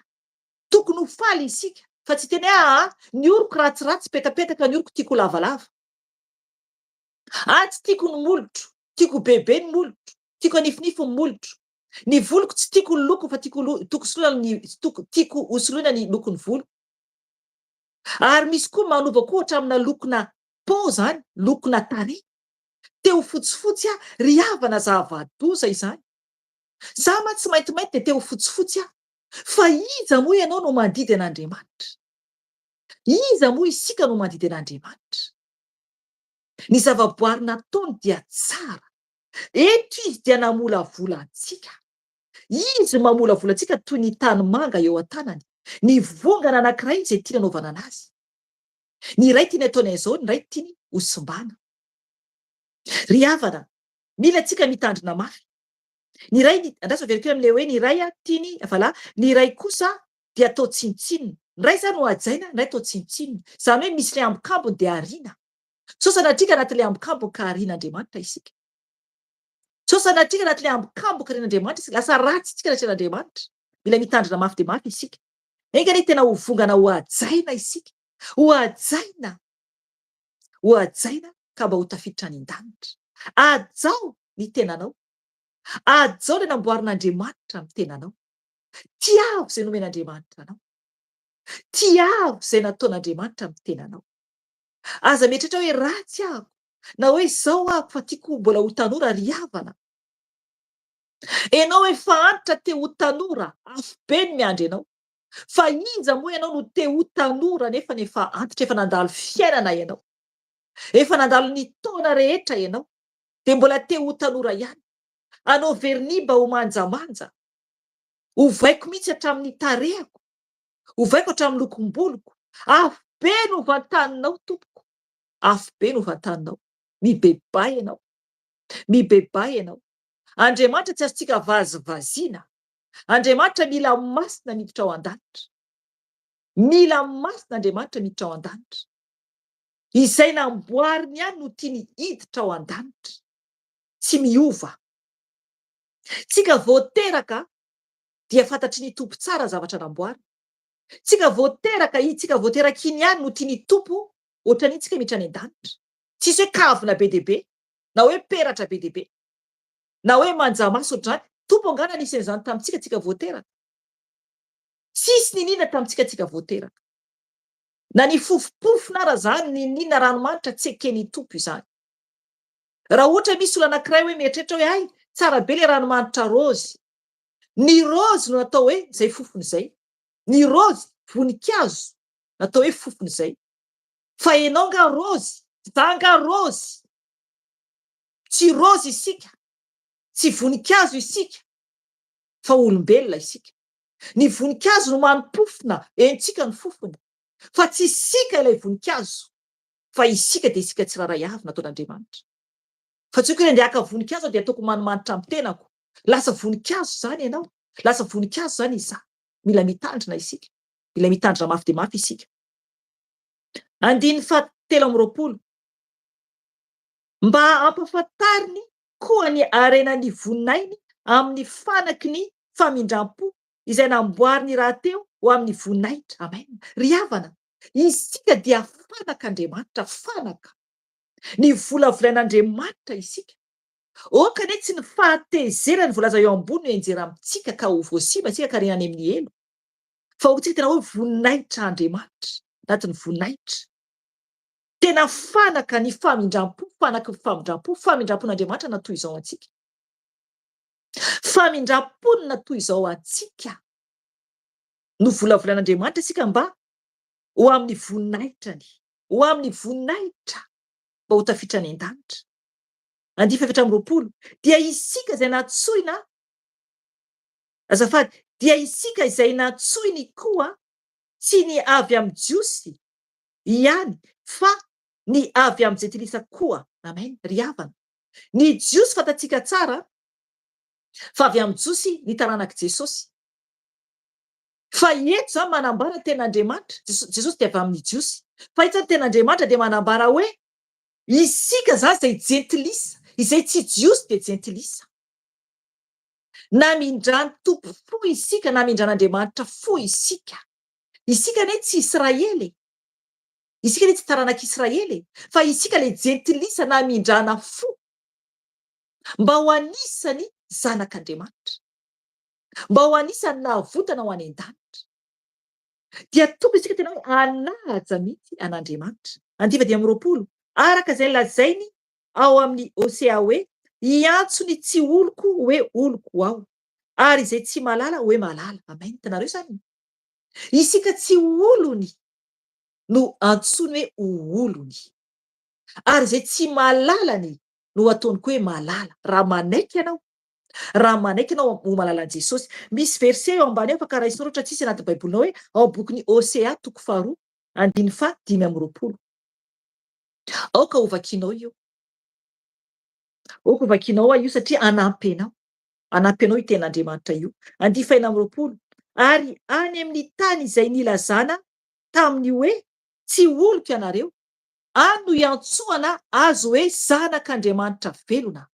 Tokony ho faly isika fa tsy hiteny hoe aa ny oroko ratsiratsy petapetaka ny oroko tiako ho lavalava. Aa tsy tiako ny molotro, tiako ho bebe ny molotro, tiako hanifinify ny molotro. Ny voloko tsy tiako ny lokony fa tiako ho soloina ny tiako ho soloina ny lokon'ny voloko. Ary misy koa manova koa hatramina lokona peau zany, lokona tarehy. Te ho fotsifotsy aho, ry havana zava-doza izany. Za mantsy maintimainty dia te ho fotsifotsy aho. Fa iza moa ianao no mandidy an'Andriamanitra? Iza moa isika no mandidy an'Andriamanitra? Ny zavaboary nataony dia tsara. Eto Izy dia namolavola antsika. Izy no mamolavola antsika toy ny tanimanga eo an-tanany. Ny vongana anankiray izay tiany anaovana anazy. Ny iray tiany ataony an'izao, ny iray tiany hosimbana. Ry havana, mila antsika mitandrina mafy. Ny iray, andraso averiko eo amin'ilay hoe ny iray tiany, voilà, ny iray kosa dia atao tsinontsinona. Ny iray izany hohajaina, ny iray atao tsinontsinona. Izany hoe misy ilay ambokambony dia ariana. Sao sanatria ka anatin'ilay ambokambony ka arian'Andriamanitra isika. Sao sanatria ka anatin'ilay ambokambony ka arian'Andriamanitra isika. Lasa ratsy isika anatrehan'Andriamanitra. Mila mitandrina mafy dia mafy isika. Enga anie tena ho vongana hohajaina isika. Hohajaina. Hohajaina ka mba ho tafiditra any an-danitra. Hajao ny tenanao. Hajao ilay namboarin'Andriamanitra amin'ny tenanao. Tiavo izay nomen'Andriamanitra anao. Tiavo izay nataon'Andriamanitra amin'ny tenanao. Aza mieritreritra hoe ratsy aho na hoe izao aho fa tiako mbola ho tanora ry havana. Ianao efa antitra te ho tanora, afobe ny miandry anao. Fa iza moa ianao no te ho tanora nefa efa antitra, efa nandalo fiainana ianao. Efa nandalo ny taona rehetra ianao, dia mbola te ho tanora ihany. Hanao vernis mba ho manjamanja. Ovaiko mihitsy hatramin'ny tarehako. Ovaiko hatramin'ny lokom-boloko. Afobe no vantaninao tompoko. Afobe no vantaninao. Mibebaha ianao. Mibebaha ianao. Andriamanitra tsy azontsika vazivaziana. Andriamanitra mila masina miditra ao an-danitra. Mila masina Andriamanitra miditra ao an-danitra. Izay namboariny ihany no tiany hiditra ao an-danitra. Tsy miova. Tsika vao teraka dia fantatry ny Tompo tsara ny zavatra namboariny. Tsika vao teraka, i tsika vao teraka iny ihany no tian'ny Tompo ohatran'iny tsika miditra any an-danitra. Tsisy hoe kavina be dia be, na hoe peratra be dia be, na hoe manjamaso ohatr'izany. Tompo angaha nanisy an'izany tamintsika tsika vao teraka? Tsisy niniana tamintsika tsika vao teraka. Na ny fofompofona ara zany niniana ranomanitra tsy eken'ny Tompo izany. Raha ohatra misy olona anankiray hoe mieritreritra hoe hay tsara be le ranomanitra raozy. Ny raozy no natao hoe izay fofony izay. Ny raozy, voninkazo, natao hoe fofony izay. Fa enao nga raozy? Za nga raozy? Tsy raozy isika, tsy voninkazo isika fa olombelona isika. Ny voninkazo no manim-pofona, henontsika ny fofony, fa tsy isika ilay voninkazo, fa isika dia isika tsirairay avy nataon'Andriamanitra. Fa tsy hoe andeha haka voninkazo aho dia ataoko manimanitra amin'ny tenako. Lasa voninkazo izany ianao. Lasa voninkazo izany izaho. Mila mitandrina isika. Mila mitandrina mafy dia mafy isika. Andininy faha 23. Mba hampahafantariny koa ny harenan'ny voninahiny amin'ny fanaky ny famindram-po izay namboariny rahateo ho amin'ny voninahitra. Amen. Ry havana, isika dia fanak'Andriamanitra, fanaka. Ny volavolain'Andriamanitra isika. Aoka anie tsy ny fahatezerany voalaza eo ambony no hianjera amintsika ka ho voasimba isika ka rena any amin'ny helo. Fa aoka tsika tena hoe voninahitra Andriamanitra, anatin'ny voninahitra. Tena fanaka ny famindram-po, fanaky ny famindram-po, famindram-pon'Andriamanitra na toy izao antsika. Famindram-pony na toy izao antsika. Novolavolain'Andriamanitra isika mba ho amin'ny voninahitrany, ho amin'ny voninahitra mba ho tafiditra any an-danitra. Andiany faha-24, dia isika izay nantsoina, azafady, dia isika izay nantsoiny koa, tsy ny avy amin'ny Jiosy ihany, fa ny avy amin'ny Jentilisa koa. Amen. Ry havana, ny Jiosy fantatsika tsara fa avy amin'ny Jiosy ny taranak'i Jesosy. Fa eto izany manambara ny tenin'Andriamanitra, Jesosy dia avy amin'ny Jiosy. Fa eto izany ny tenin'Andriamanitra dia manambara hoe isika izany izay Jentilisa, izay tsy Jiosy dia Jentilisa. Namindran'ny Tompo fo isika, namindran'Andriamanitra fo isika. Isika anie tsy Israely e. Isika anie tsy taranak'Israely e. Fa isika ilay Jentilisa namindrana fo mba ho anisan'ny zanak'Andriamanitra. Mba ho anisan'ny nahavotana ho any an-danitra. Dia tokony isika tena hoe hanaja mihitsy an'Andriamanitra. Andiva 25, araka izay lazainy ao amin'ny Hosea hoe, Hiantso ny tsy oloko hoe oloko aho, ary izay tsy malala hoe malala. Amen. Hitanareo izany? Isika tsy olony no antsoiny hoe ho olony. Ary izay tsy malalany no ataony koa hoe malala. Raha manaiky ianao, raha manaiky ianao ho malalan'i Jesosy. Misy verset eo ambany eo afaka raisinao raha ohatra tsisy anaty baibolinao hoe ao amin'ny bokin'i Hosea toko faharoa andininy faha 25. Aoka ho vakianao io. Aoka ho vakianao io satria hanampy anao. Hanampy anao io tenin'Andriamanitra io. Andininy faha 26. Ary any amin'ny tany izay nilazana taminy hoe tsy oloko ianareo, any no hiantsoana azy hoe zanak'Andriamanitra velona.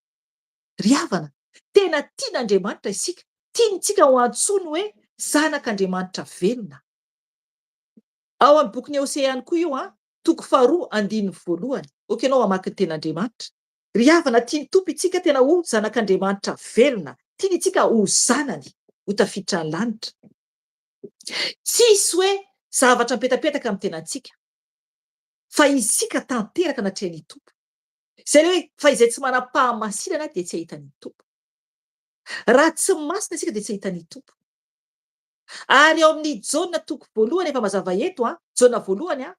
Ry havana, tena tian'Andriamanitra isika, tiantsika ho antsoiny hoe zanak'Andriamanitra velona. Ao amin'ny bokin'i Hosea ihany koa io an, toko faharoa andininy voalohany. Ok ianao hamaky ny tenin'Andriamanitra. Ry havana, tian'ny Tompo isika tena ho zanak'Andriamanitra velona, tiany isika ho zanany, ho tafiditra ny lanitra. Tsisy hoe zavatra mipetapetaka amin'ny tenantsika, fa isika tanteraka anatrehan'ny Tompo. Izay ilay hoe fa izay tsy manam-pahamasinana dia tsy hahita ny Tompo. Raha tsy masina isika dia tsy hahita ny Tompo. Ary ao amin'ny Jaona toko voalohany efa mazava eto an, Jaona voalohany an,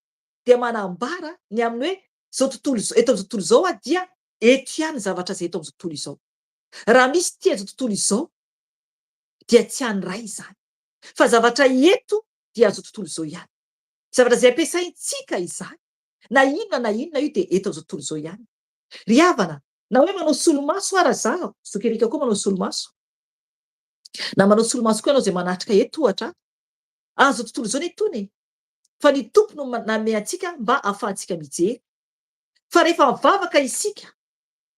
dia manambara ny amin'ny hoe izao tontolo izao, eto amin'izao tontolo izao an, dia eto ihany ny zavatra izay eto amin'izao tontolo izao. Raha misy tia izao tontolo izao dia tsy an'ny Ray izany. Fa zavatra eto dia an'izao tontolo izao ihany. Zavatra izay ampiasaintsika izany. Na inona na inona io dia eto amin'izao tontolo izao ihany. Ry havana, na hoe manao solomaso ara zaho, zoky Eric koa manao solomaso. Na manao solomaso koa ianao izay manatrika eto ohatra, an'izao tontolo izao anie itony e. Fa ny Tompo no nanome antsika mba ahafahantsika mijery. Fa rehefa mivavaka isika,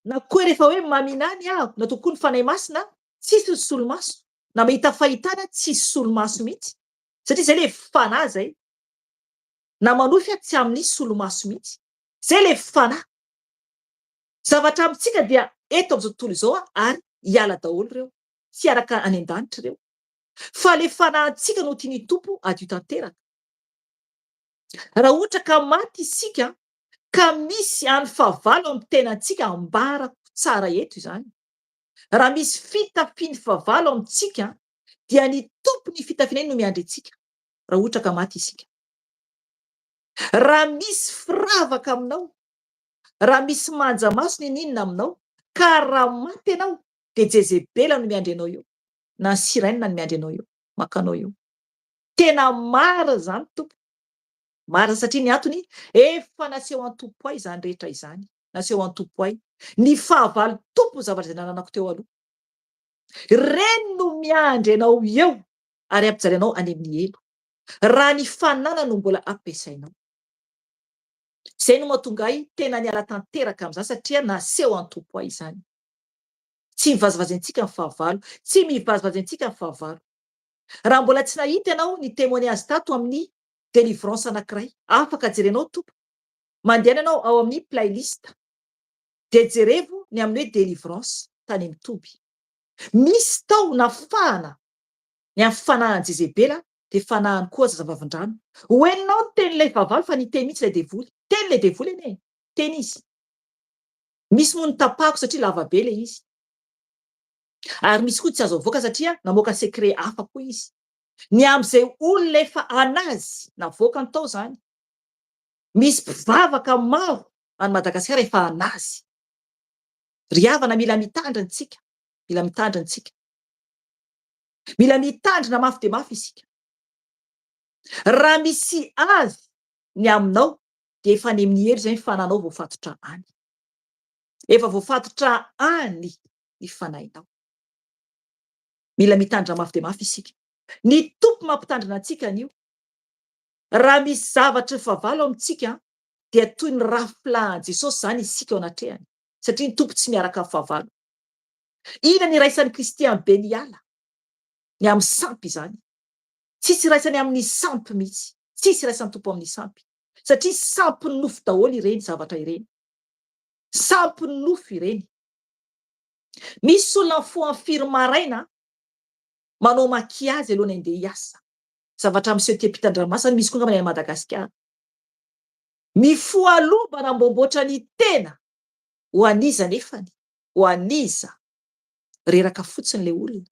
na koa rehefa hoe maminany aho, na tokoa ny Fanahy Masina, tsisy ny solomaso. Na mahita fahitana, tsisy solomaso mihitsy. Satria izay ilay fanahy izay. Na manofy aho tsy amin'ny solomaso mihitsy. Izay ilay fanahy. Zavatra amintsika dia eto amin'izao tontolo izao ary hiala daholo ireo. Tsy hiaraka any an-danitra ireo. Fa ilay fanahintsika no tian'ny Tompo hadio tanteraka. Raha ohatra ka maty isika ka misy any fahavalo amin'ny tenantsika, ambarako tsara eto izany. Raha misy fitafian'ny fahavalo amintsika dia ny Tompon'ny fitafiana iny no miandry antsika raha ohatra ka maty isika. Raha misy firavaka aminao, raha misy manja maso niniana aminao, ka raha maty ianao dia Jezebela no miandry anao eo, na ny sirène no miandry anao eo, maka anao eo. Tena marina izany tompoko. Marina satria ny antony efa naseho an'i Tompo ahy izany rehetra izany. Naseho an'i Tompo ahy. Ny fahavalo tompon'ny zavatra izay nananako teo aloha. Ireny no miandry anao eo ary hampijaly anao any amin'ny helo. Raha ny fananana no mbola ampiasainao. Izay no mahatonga ahy tena niala tanteraka amin'izany satria naseho an'i Tompo ahy izany. Tsy mivazivazy antsika ny fahavalo. Tsy mivazivazy antsika ny fahavalo. Raha mbola tsy nahita ianao ny témoignage tato amin'ny délivrance anankiray, afaka jerenao tompoko. Mandehana ianao ao amin'ny playlist dia jerevo ny amin'ny hoe délivrance tany amin'ny toby. Misy tao nafahana ny amin'ny fanahin'i Jezebela dia fanahiny koa zazavavindrano. Ho henonao ny tenin'ilay fahavalo fa niteny mihitsy ilay devoly. Teny ilay devoly anie e! Teny izy. Misy moa ny tapahako satria lava be ilay izy. Ary misy koa tsy azo avoaka satria namoaka secret hafa koa izy. Ny amin'izay olona efa anazy navoakany tao izany. Misy mpivavaka maro any Madagasikara efa anazy. Ry havana mila mitandrina tsika. Mila mitandrina tsika. Mila mitandrina mafy dia mafy isika. Raha misy azy ny aminao dia efa any amin'ny helo izay ny fananao voafatotra any. Efa voafatotra any ny fanahinao. Mila mitandrina mafy dia mafy isika. Ny Tompo mampitandrina antsika anio. Raha misy zavatry ny fahavalo amintsika dia toy ny rafilahin'i Jesosy izany isika eo anatrehany satria ny Tompo tsy miaraka amin'ny fahavalo. Inona ny iraisan'i Kristy amin'i Beliala? Ny amin'ny sampy izany. Tsisy iraisany amin'ny sampy mihitsy. Tsisy iraisan'ny Tompo amin'ny sampy. Satria sampin'ny nofo daholo ireny zavatra ireny. Sampin'ny nofo ireny. Misy olona mifoha amin'ny firy maraina manao maquillage alohan'ny handeha hiasa. Zavatra miseho ety ampitan-dranomasina, misy koa angamba ny any Madagasikara. Mifoha aloha mba hanamboamboatra ny tena. Ho an'iza nefany? Ho an'iza? Reraka fotsiny ilay olona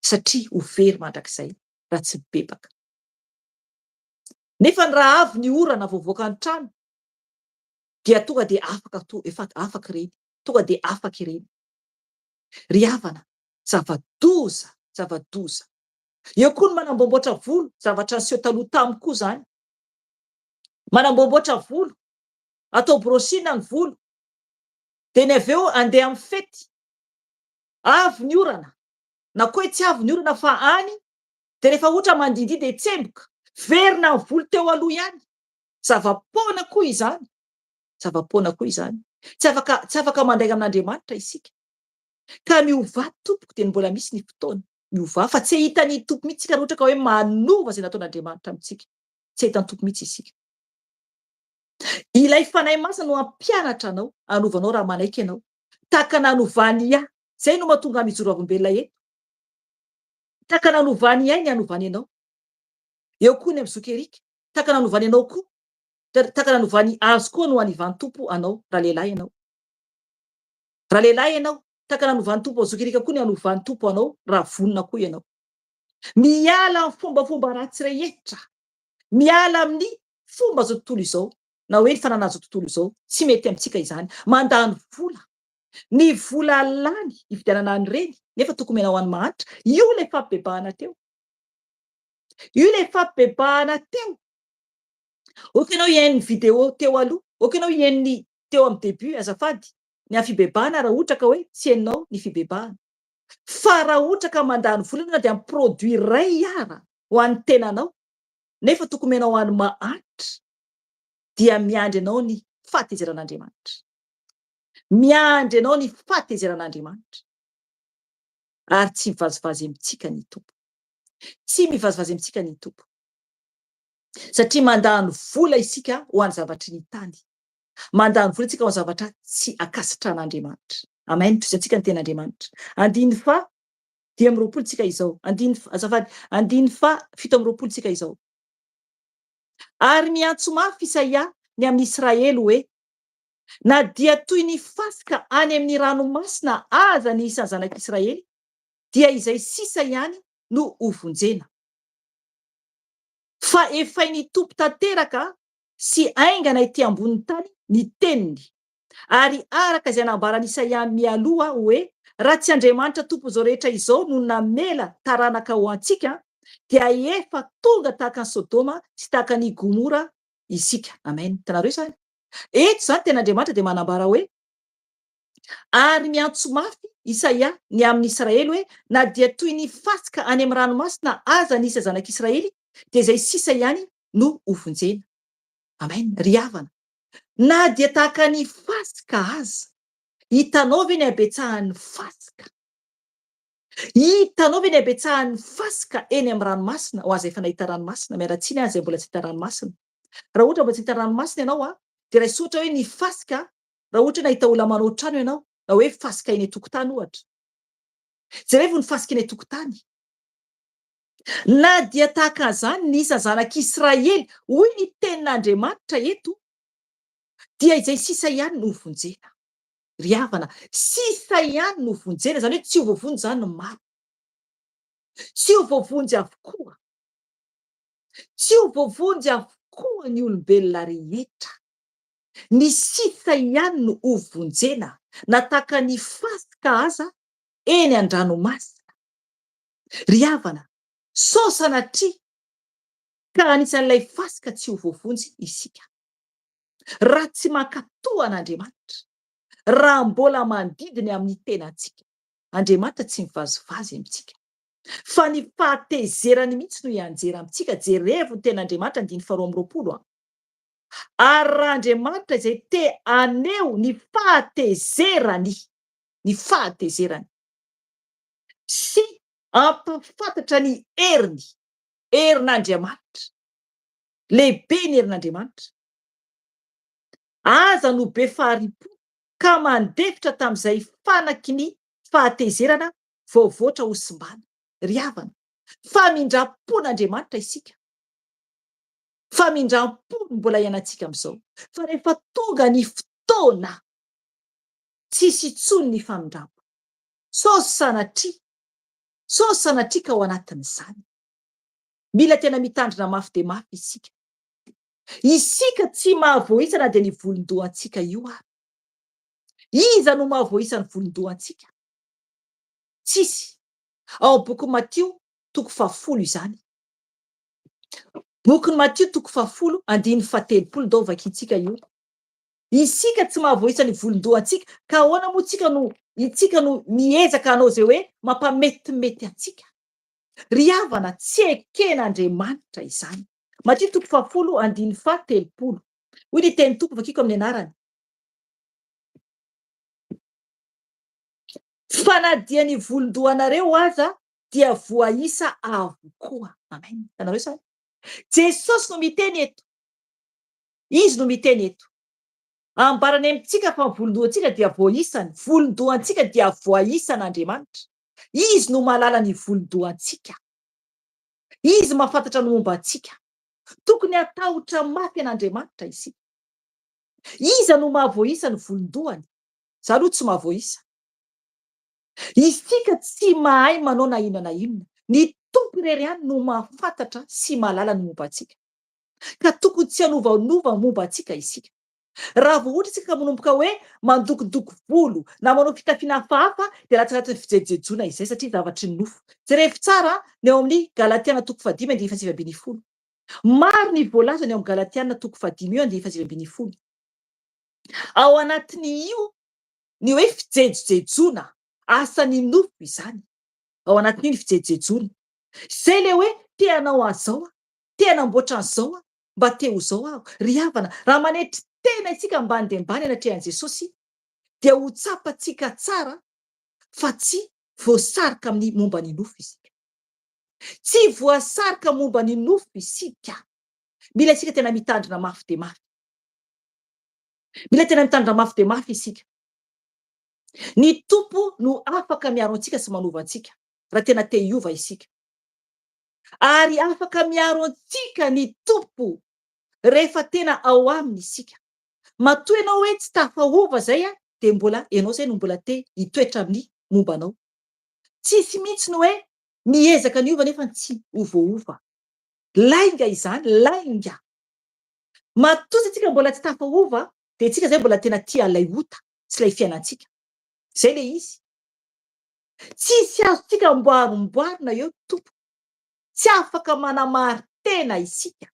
satria ho very mandrakizay raha tsy mibebaka. Nefa ny raha avy ny orana vao voaka ny trano dia tonga dia afaka to efa afaka ireny, tonga dia afaka ireny. Ry havana, zava-doza, zava-doza. Eo koa ny manamboamboatra volo, zavatra niseho taloha tamiko koa izany. Manamboamboatra volo, atao brushing ny volo, dia ny avy eo andeha amin'ny fety, avy ny orana, na koa hoe tsy avy ny orana fa any, dia rehefa ohatra mandihindihy dia tsemboka, verina amin'ny volo teo aloha ihany, zava-poana koa izany, zava-poana koa izany, tsy afaka, tsy afaka mandainga amin'Andriamanitra isika, ka miovà tompoko dia ny mbola misy ny fotoana, miovà fa tsy hahita ny Tompo mihitsy isika raha ohatra ka hoe manova izay nataon'Andriamanitra amintsika, tsy hahita ny Tompo mihitsy isika. Ilay Fanahy Masina no hampianatra anao, hanova anao raha manaiky ianao. Tahaka nanovany ahy. Izay no mahatonga ahy mijoro vavolombelona eto. Tahaka nanovany ahy ny hanovany anao. Eo koa ny amin'i Zoky Eric. Tahaka nanovany anao koa. Tahaka nanovany azy koa no hanivan'ny Tompo anao raha lehilahy ianao. Raha lehilahy ianao, tahaka nanovan'ny Tompo an'i Zoky Eric koa ny hanovan'ny Tompo anao raha vonona koa ianao. Miala amin'ny fombafomba ratsy rehetra. Miala amin'ny fomba izao tontolo izao na hoe ny fananana izao tontolo izao, tsy mety amintsika izany. Mandany vola. Ny vola lany hividianana an'ireny nefa tokony omena ho an'ny mahantra. Io ilay fampibebahana teo. Io ilay fampibebahana teo. Ok ianao hihaino ny vidéo teo aloha, ok ianao hihaino ny teo amin'ny début azafady, ny amin'ny fibebahana raha ohatra ka hoe tsy henonao ny fibebahana. Fa raha ohatra ka mandany vola ianao na dia amin'ny produit iray ara ho an'ny tenanao nefa tokony omenao an'ny mahantra dia miandry anao ny fahatezeran'Andriamanitra. Miandry anao ny fahatezeran'Andriamanitra. Ary tsy mivazivazy amintsika ny Tompo. Tsy mivazivazy amintsika ny Tompo. Satria mandany vola isika ho an'ny zavatry ny tany. Mandany vola isika ho an'ny zavatra tsy ankasitrahan'Andriamanitra. Amen. Tohizantsika ny tenin'Andriamanitra. Andininy faha 25 tsika izao. Andininy, azafady, andininy faha 27 tsika izao. Ary miantso mafy Isaia ny amin'i Israely hoe, Na dia toy ny fasika any amin'ny ranomasina aza ny isan'ny zanak'Israely, dia izay sisa ihany no hovonjena. Fa efain'ny Tompo tanteraka sy haingana ety ambonin'ny tany ny teniny. Ary araka izay nambaran'i Isaia mialoha hoe, Raha tsy Andriamanitra Tompon'izao rehetra izao no namela taranaka ho antsika, dia efa tonga tahaka an'i Sodoma sy tahaka an'i Gomora isika. Amen. Hitanareo izany? Eto izany tena Andriamanitra dia manambara hoe, Ary miantso mafy Isaia ny amin'i Israely hoe, Na dia toy ny fasika any amin'ny ranomasina aza ny isa zanak'Israely, dia izay sisa ihany no hovonjena. Amen. Ry havana, na dia tahaka ny fasika aza, hitanao ve ny habetsahan'ny fasika? Hitanao ve ny habetsahan'ny fasika eny amin'ny ranomasina, ho an'izay efa nahita ranomasina, miala tsiny aho izay mbola tsy hita ranomasina. Raha ohatra mbola tsy hita ranomasina ianao, dia raiso ohatra hoe ny fasika Raha ohatra hoe nahita olona manao trano ianao, na hoe fasika eny an-tokotany ohatra. Jerevo ny fasika eny an-tokotany. Na dia tahaka an'izany ny isa zanak'Israely, hoy ny tenin'Andriamanitra eto, dia izay sisa ihany no hovonjena. Ry havana, sisa ihany no hovonjena, izany hoe tsy ho voavonjy izany ny maro. Tsy ho voavonjy avokoa. Tsy ho voavonjy avokoa ny olombelona rehetra. Ny sisa ihany no ho vonjena na tahaka ny fasika aza eny an-dranomasina. Ry havana, sao sanatria ka anisan'ilay fasika tsy ho voavonjy isika. Raha tsy mankatò an'Andriamanitra, raha mbola mandidy ny amin'ny tenantsika, Andriamanitra tsy mivazivazy amintsika. Fa ny fahatezerany mihitsy no hianjera amintsika, jerevo ny tenin'Andriamanitra andininy faharoa amby 20 a. Ary raha Andriamanitra izay te haneho ny fahatezerany, ny fahatezerany, sy hampahafantatra ny heriny, herin'Andriamanitra, lehibe ny herin'Andriamanitra, aza no be fahari-po ka mandefitra tamin'izay fanaky ny fahatezerana voavoatra ho simbana. Ry havana, famindram-pon'Andriamanitra isika. Famindram-po no mbola iainantsika amin'izao, fa rehefa tonga ny fotoana, tsy hisy intsony ny famindram-po. Sao sanatria, sao sanatria ka ao anatin'izany. Mila tena mitandrina mafy dia mafy isika. Isika tsy mahavoaisa na dia ny volon-dohantsika io ary. Iza no mahavoaisa ny volon-dohantsika? Tsisy. Ao amin'ny bokin'i Matio, toko fahafolo izany. Bokin'i Matio toko fahafolo andininy fahatelopolo ndao vakintsika io. Isika tsy mahavoaisa ny volon-dohantsika ka ahoana moa tsika no itsika no miezaka hanao izay hoe mampametimety antsika. Ry havana tsy eken'Andriamanitra izany. Matio toko fahafolo andininy fahatelopolo. Hoy ny tenin'ny Tompo vakiko amin'ny anarany. Fa na dia ny volon-dohanareo aza dia voaisa avokoa. Amen. Hitanareo izany? Jesosy no miteny eto. Izy no miteny eto. Ambarany amintsika fa ny volon-dohantsika dia voaisany. Volon-dohantsika dia voaisan'Andriamanitra. Izy no mahalala ny volon-dohantsika. Izy mahafantatra ny momba antsika. Tokony hatahotra mafy an'Andriamanitra isika. Iza no mahavoaisa ny volon-dohany? Za aloha tsy mahavoaisa. Isika tsy mahay manao na inona na inona. Ny Tompo irery ihany no mahafantatra sy mahalala ny momba antsika. Ka tokony tsy hanovaonova momba antsika isika. Raha vao ohatra isika ka manomboka hoe mandokondoko volo na manao fitafiana hafahafa dia latsaka anatin'ny fijejojejoana izay satria zavatry ny nofo. Jerevo tsara ny ao amin'ny Galatiana toko fahadimy andininy fahasivy ambin'ny folo. Maro ny voalazany ao amin'ny Galatiana toko fahadimy io andininy fahasivy ambin'ny folo. Ao anatin'io ny hoe fijejojejoana, asan'ny nofo izany, ao anatin'io ny fijejojejoana. Izay ilay hoe te hanao an'izao aho, te hanamboatra an'izao aho, mba te ho izao aho. Ry havana, raha manetry tena isika ambany dia ambany anatrehan'i Jesosy, dia ho tsapantsika tsara fa tsy voasarika amin'ny momba ny nofo isika. Tsy voasarika momba ny nofo isika. Mila isika tena mitandrina mafy dia mafy. Mila tena mitandrina mafy dia mafy isika. Ny Tompo no afaka miaro antsika sy manova antsika, raha tena te hiova isika. Ary afaka miaro antsika ny Tompo rehefa tena ao Aminy isika. Matoa ianao hoe tsy tafaova izay dia mbola ianao izay no mbola te hitoetra amin'ny momba anao. Tsisy mihitsy ny hoe miezaka ny hiova nefa tsy ho voaova. Lainga izany, lainga. Matoa isika mbola tsy tafaova dia isika izay mbola tena tia an'ilay ota sy ilay fiainantsika. Izay ilay izy. Tsisy azontsika amboarimboarina eo tompoko. Tsy afaka manamari-tena isika.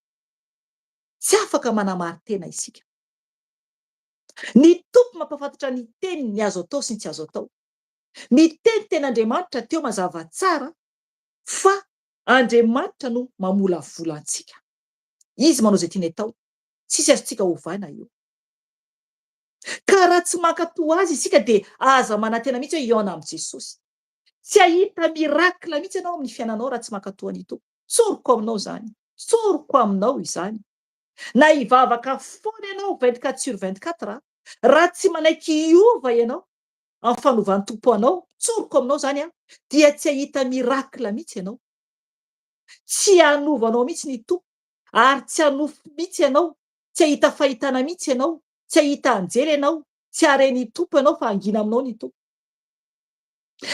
Tsy afaka manamari-tena isika. Ny Tompo mampahafantatra ny teniny ny azo atao sy ny tsy azo atao. Miteny tena Andriamanitra teo mazava tsara fa Andriamanitra no mamolavola antsika. Izy manao izay tiany atao. Tsisy azontsika ovaina io. Ka raha tsy mankatò Azy isika dia aza manantena mihitsy hoe hihaona amin'i Jesosy. Tsy hahita miracle mihitsy ianao amin'ny fiainanao raha tsy mankatò an'i Tompo. Tsoriko aminao izany. Tsoriko aminao izany. Na hivavaka foana ianao 24 sur 24, raha tsy manaiky hiova ianao amin'ny fanovan'ny Tompo anao, tsoriko aminao izany an, dia tsy hahita miracle mihitsy ianao. Tsy hanova anao mihitsy ny Tompo, ary tsy hanofy mihitsy ianao, tsy hahita fahitana mihitsy ianao, tsy hahita anjely ianao, tsy hahare ny Tompo ianao fa hangina aminao ny Tompo.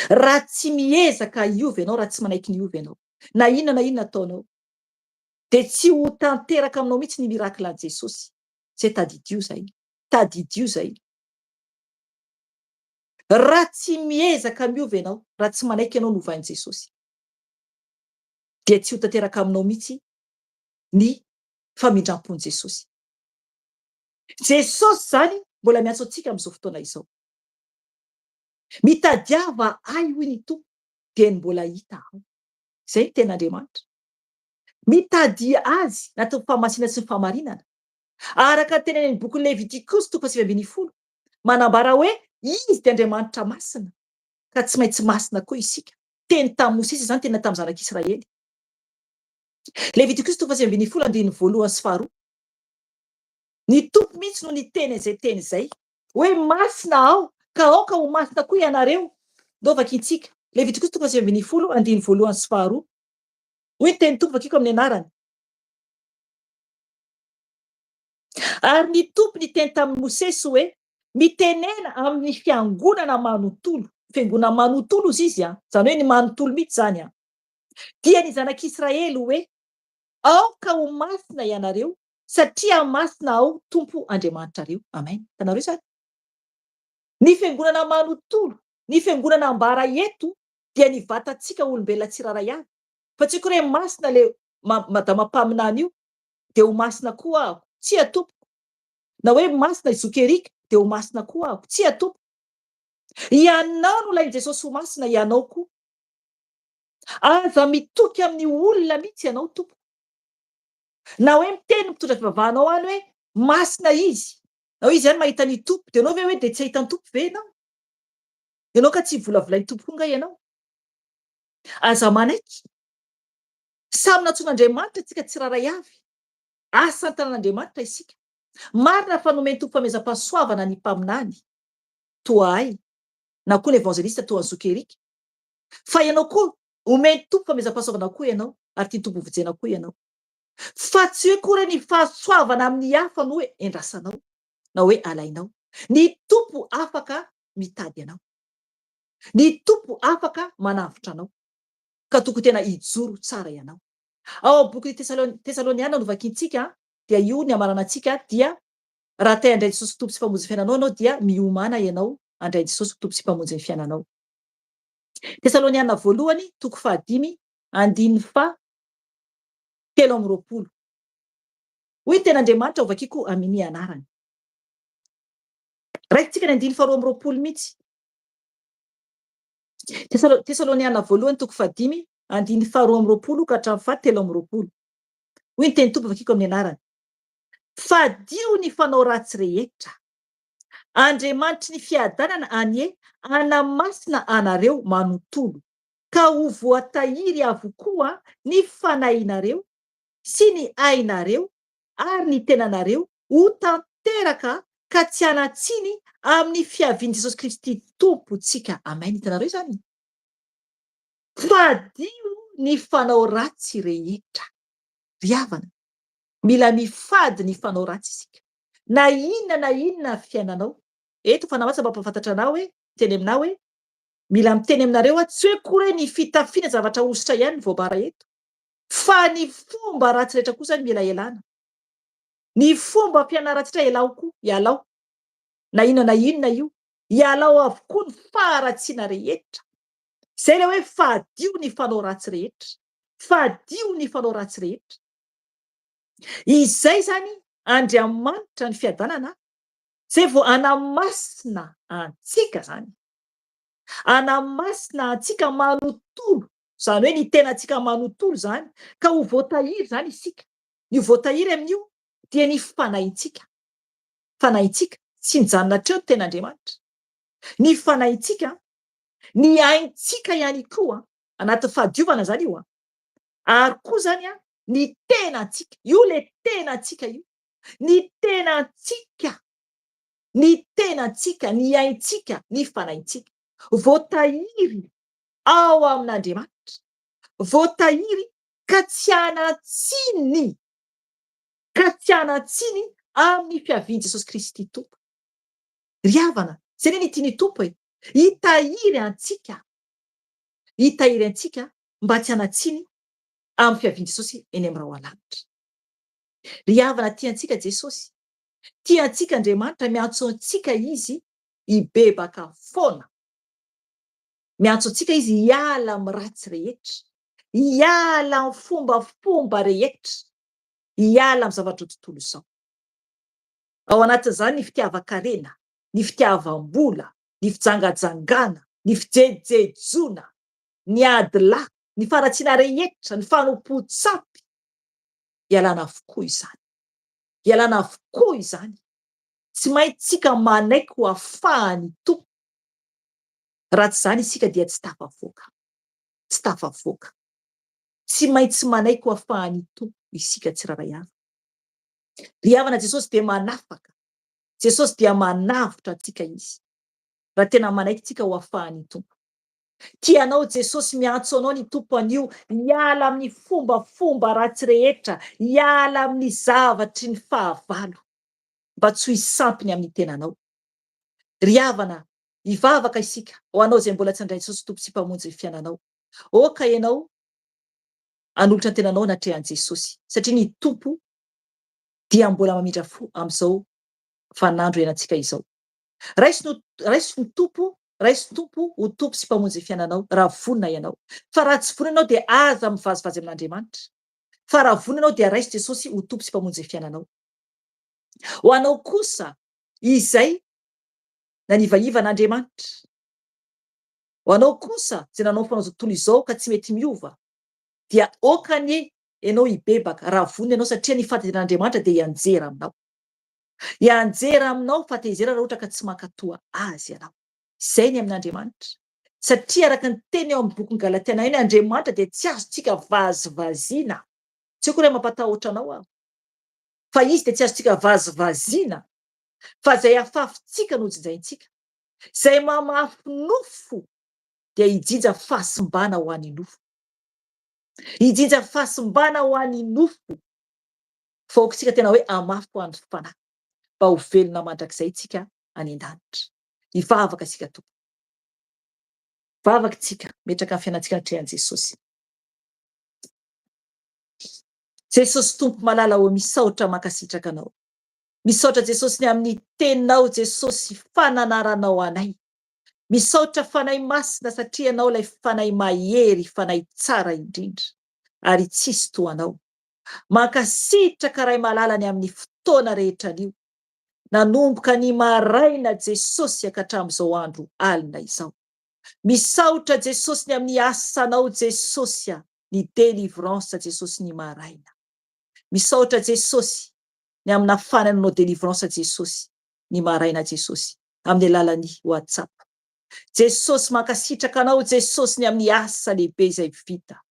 Raha tsy miezaka hiova ianao, raha tsy manaiky ny hiova ianao, na inona na inona ataonao, dia tsy ho tanteraka aminao mihitsy ny miracle an'i Jesosy. Zay tadidio zay. Tadidio zay. Raha tsy miezaka miova ianao, raha tsy manaiky ianao novain'i Jesosy, dia tsy ho tanteraka aminao mihitsy ny famindram-pon'i Jesosy. Jesosy izany mbola miantso antsika amin'izao fotoana izao. Mitadiava ahy hoy ny Tompo dia ny mbola hita aho. Izay ny tenin'Andriamanitra. Mitadia azy anatin'ny fahamasinana sy ny fahamarinana. Araka ny tenenin'ny bokin'ny Levitikosy toko faha-19, manambara hoe Izy dia Andriamanitra masina, ka tsy maintsy masina koa isika. Teny tamin'i Mosesy izany, teny tamin'ny zanak'Israely. Levitikosy toko faha-19 andininy voalohany sy faharoa. Ny Tompo mihitsy no niteny an'izay teny izay, hoe masina Aho, ka aoka ho masina koa ianareo. Ndao vakintsika. Levitikosy toko faha-19 andininy voalohany sy faharoa. Hoy ny tenin'ny Tompo, vakiko amin'ny anarany. Ary ny Tompo niteny tamin'i Mosesy hoe, Mitenena amin'ny fiangonana manontolo, fiangonana manontolo hozy izy an, izany hoe ny manontolo mihitsy izany an, dia ny zanak'Israely hoe, Aoka ho masina ianareo, satria masina Aho Tompo Andriamanitrareo. Amen. Hitanareo izany? Ny fiangonana manontolo, ny fiangonana ambara eto dia ny vatantsika olombelona tsirairay avy. Fa tsy akory hoe masina le madama mpaminany io dia ho masina koa aho. Tsia tompoko. Na hoe masina i zoky Eric dia ho masina koa aho. Tsia tompoko. Ianao no lain'i Jesosy ho masina, ianao koa. Aza mitoky amin'ny olona mihitsy ianao tompoko. Na hoe miteny ny mpitondra fivavahanao any hoe masina izy, na hoe izy ihany mahita ny Tompo, dia ianao ve hoe dia tsy hahita ny Tompo ve ianao? Ianao ka tsy volavolain'ny Tompo koa nga ianao? Aza manaiky. Samy nantsoin'Andriamanitra isika tsirairay avy. Asan-tanan'Andriamanitra isika. Marina fa nomen'ny Tompo famehezam-pahasoavana ny mpaminany toa ahy, na koa ny evanjelista toa an'i Zoky Eric. Fa ianao koa, omen'ny Tompo famehezam-pahasoavana koa ianao, ary tian'ny Tompo hovonjena koa ianao. Fa tsy hoe koa re ny fahasoavana amin'ny hafa no endrasanao, na hoe alainao. Ny Tompo afaka mitady anao. Ny Tompo afaka manavotra anao, ka tokony tena hijoro tsara ianao. Ao amin'ny bokin'ny Tesaloniana novakintsika, dia io ny amaranantsika, dia raha te handray Jesosy ho Tompo sy Mpamonjy ny fiainanao ianao, dia miomàna ianao handray Jesosy ho Tompo sy Mpamonjy ny fiainanao. Tesaloniana voalohany, toko fahadimy, andininy faha 23. Hoy ny tenin'Andriamanitra, hovakiko amin'ny anarany. Raikitsika ny andininy faha 22 mihitsy. Tesaloniana voalohany toko fahadimy andininy faha 22 ka hatramin'ny faha 23. Hoy ny tenin'ny Tompo vakiko amin'ny anarany. Fadio ny fanao ratsy rehetra. Andriamanitry ny fiadanana anie hanamasina anareo manontolo, ka ho voatahiry avokoa ny fanahinareo sy ny ainareo ary ny tenanareo ho tanteraka ka tsy hanan-tsiny amin'ny fiavian'i Jesosy Kristy Tompontsika. Amen. Hitanareo izany? Fadio ny fanao ratsy rehetra. Ry havana, mila mifady ny fanao ratsy isika. Na inona na inona fiainanao. Eto Fanahy Masina mampahafantatra anah hoe, miteny aminah hoe, mila miteny aminareo aho, tsy hoe akory hoe ny fitafiana zavatra hosotra ihany no voambara eto. Fa ny fomba ratsy rehetra koa zany mila ialana. Ny fomba fianarantsika ialao koa, ialao. Na inona na inona io, ialao avokoa ny faharatsiana rehetra. Izay ilay hoe fadio ny fanao ratsy rehetra. Fadio ny fanao ratsy rehetra. Izay izany Andriamanitra ny fiadanana. Zay vao hanamasina antsika zany. Hanamasina antsika manontolo, izany hoe ny tenantsika manontolo izany, ka ho voatahiry izany isika. Ny ho voatahiry amin'io dia ny fanahintsika. Fanahintsika, tsy nijanona hatreo ny ten'Andriamanitra. Ny fanahintsika, ny aintsika ihany koa, anatin'ny fahadiovana izany io an, ary koa izany an, ny tenantsika, io ilay tenantsika io, ny tenantsika, ny tenantsika, ny aintsika, ny fanahintsika, voatahiry ao amin'Andriamanitra, voatahiry ka tsy hanan-tsiny, ka tsy hanan-tsiny amin'ny fiavian'i Jesosy Kristy Tompo. Ry havana, izay anie ny tian'ny Tompo e, hitahiry antsika, hitahiry antsika mba tsy hanan-tsiny amin'ny fiavian'i Jesosy eny amin'ny rahona lanitra. Ry havana, tia antsika Jesosy, tia antsika Andriamanitra, miantso antsika Izy hibebaka foana. Miantso antsika Izy hiala amin'ny ratsy rehetra, hiala amin'ny fombafomba rehetra, hiala amin'ny zava-drao tontolo izao. Ao anatin'izany ny fitiavan-karena, ny fitiavam-bola, ny fijangajangana, ny fijejojejoana, ny ady lahy, ny faharatsiana rehetra, ny fanompoan-tsampy. Ialana avokoa izany. Ialana avokoa izany. Tsy maintsy tsika manaiky ho afahan'ny Tompo. Raha tsy izany isika dia tsy tafavoaka. Tsy tafavoaka. Tsy maintsy manaiky ho afahan'ny Tompo isika tsirairay avy. Ry havana, Jesosy dia manafaka. Jesosy dia manavotra antsika Izy. Raha tena manaiky tsika ho afahan'ny Tompo. Tia anao Jesosy, miantso anao ny Tompo anio hiala amin'ny fombafomba ratsy rehetra, hiala amin'ny zavatry ny fahavalo, mba tsy ho hisampiny amin'ny tenanao. Ry havana, hivavaka isika ho anao izay mbola tsy nandray Jesosy Tompo sy Mpamonjy ny fiainanao. Aoka ianao hanolotra ny tenanao anatrehan'i Jesosy, satria ny Tompo dia mbola mamindra fo amin'izao vaninandro iainantsika izao. Raiso no, raiso ny Tompo, raiso Tompo ho Tompo sy Mpamonjy ny fiainanao, raha vonona ianao. Fa raha tsy vonona ianao dia aza mivazivazy amin'Andriamanitra. Fa raha vonona ianao dia raiso Jesosy ho Tompo sy Mpamonjy ny fiainanao. Ho anao kosa izay nanivaiva an'Andriamanitra, ho anao kosa izay nanao ny fanao izao tontolo izao ka tsy mety miova, dia aoka anie ianao hibebaka raha vonona ianao satria ny fahatezeran'Andriamanitra dia hianjera aminao. Hianjera aminao fahatezera raha ohatra ka tsy mankatoa Azy ianao. Izay ny amin'Andriamanitra. Satria araka ny teny ao amin'ny bokin'ny Galatiana iny, Andriamanitra dia tsy azontsika vazivaziana. Tsy akory hoe mampatahotra anao aho. Fa Izy dia tsy azontsika vazivaziana. Fa izay afafintsika no jinjaintsika. Izay mamafy nofo dia hijinja fahasimbana ho an'ny nofo. Hijinja fahasimbana ho an'ny nofo. Fa aoka isika tena hoe hamafy ho an'ny fanahy, mba ho velona mandrakizay isika any an-danitra. Hivavaka isika Tompo. Vavaka isika, metraka ny fiainantsika anatrehan'i Jesosy. Jesosy Tompo malala ô, misaotra mankasitraka Anao. Misaotra Jesosy ny amin'ny teninao Jesosy fananaranao anay. Misaotra Fanahy Masina satria Ianao ilay Fanahy mahery, Fanahy tsara indrindra ary tsisy toa Anao. Mankasitraka Ray malala ny amin'ny fotoana rehetra anio. Nanomboka ny maraina Jesosy ka hatramin'izao andro alina izao. Misaotra Jesosy ny amin'ny asanao Jesosy a, ny délivrance Jesosy ny maraina. Misaotra Jesosy ny amin'ny nafana nanao délivrance Jesosy ny maraina Jesosy amin'ny alalan'ny WhatsApp. Jesosy mankasitraka anao Jesosy ny amin'ny asa lehibe izay vita.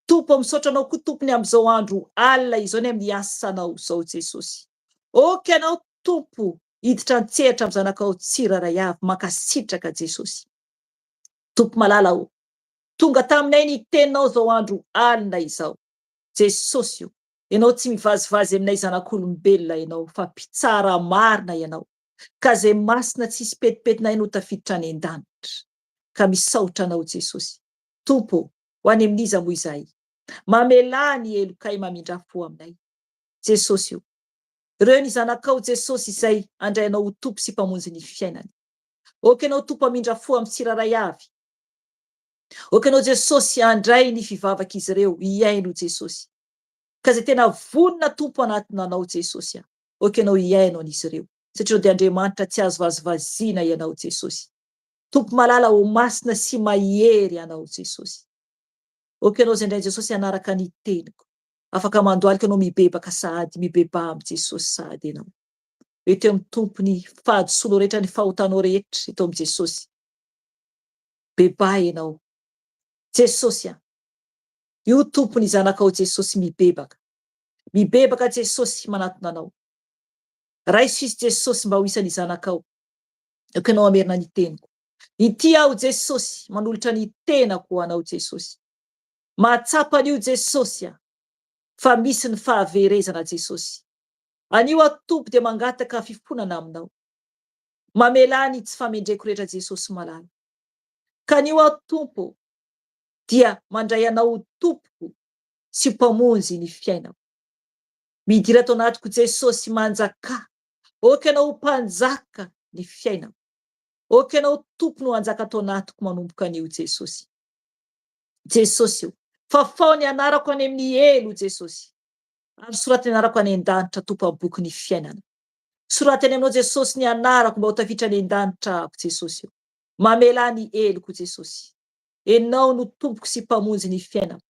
Tompo ô misaotra anao koa Tompo ny amin'izao andro alina izao ny amin'ny asanao izao Jesosy. Ok anao Tompo hiditra an-tsehatra amin'ny zanakao tsirairay avy mankasitraka Jesosy. Tompo malala ô tonga taminay ny teninao izao andro alina izao Jesosy ô ianao tsy mivazivazy aminay zanak'olombelona ianao fa mpitsara marina ianao ka izay masina tsisy petipetinay no tafiditra any an-danitra ka misaotra anao Jesosy Tompo ô Ho any amin'iza moa izahay? Mamelà ny helokay mamindrà fo aminay. Jesosy o! Ireo ny zanakao Jesosy izay handray Anao ho Tompo sy Mpamonjy ny fiainany. Ok Ianao Tompo hamindra fo amin'ny tsirairay avy. Ok Ianao Jesosy handray ny fivavak'izy ireo hihaino Jesosy. Ka izay tena vonona Tompo hanatona Anao Jesosy a! Ok Ianao hihaino an'izy ireo. Satria dia Andriamanitra tsy azo vazivaziana Ianao Jesosy. Tompo malala ô masina sy mahery Ianao Jesosy. Ok Ianao izay indray Jesosy hanaraka ny teniko. Afaka mandohalika Ianao mibebaka sahady, mibebaha amin'i Jesosy sahady Ianao. Eto amin'ny Tompo ny fahadisoanao rehetra, ny fahotanao rehetra eto amin'i Jesosy. Bebaha Ianao. Jesosy a! Io Tompo ny zanakao Jesosy mibebaka. Mibebaka Jesosy manatona Anao. Raiso izy Jesosy mba ho isan'ny zanakao. Aoka ianao hamerina ny teniko. Ity aho Jesosy manolotra ny tenako ho anao Jesosy. Mahatsapa an'io Jesosy a! Fa misy ny fahaverezana Jesosy. Anio aho Tompo dia mangataka fifonana aminao. Mamelà ny tsy famendreko rehetra Jesosy malala. Ka anio aho Tompo dia mandray anao ho Tompoko sy ho Mpamonjy ny fiainako. Midira ato anatiko Jesosy manjakà. Aoka ianao ho Mpanjaka ny fiainako. Aoka ianao Tompo no hanjaka ato anatiko manomboka anio Jesosy. Jesosy o, fafao ny anarako any amin'ny helo Jesosy. Ary soraty ny anarako any an-danitra Tompo amin'ny boky ny fiainana. Soraty any aminao Jesosy ny anarako mba ho tafiditra any an-danitra aho Jesosy o. Mamelà ny heloko Jesosy. Enao no Tompoko sy Mpamonjy ny fiainako.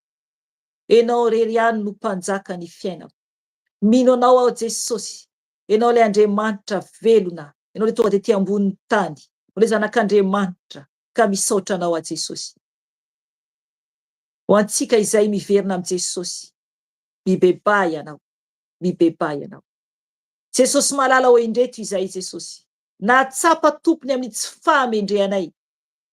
Enao irery ihany no Mpanjaka ny fiainako. Mino Anao aho Jesosy. Enao ilay Andriamanitra velona. Enao ilay tonga tety ambonin'ny tany. Enao ilay Zanak'Andriamanitra. Ka misaotra Anao aho Jesosy. Ho antsika izay miverina amin'i Jesosy. Mibebaha ianao. Mibebaha ianao. Jesosy malala ô indreto izahay Jesosy. Nahatsapa Tompony amin'ny tsy fahamendrehanay.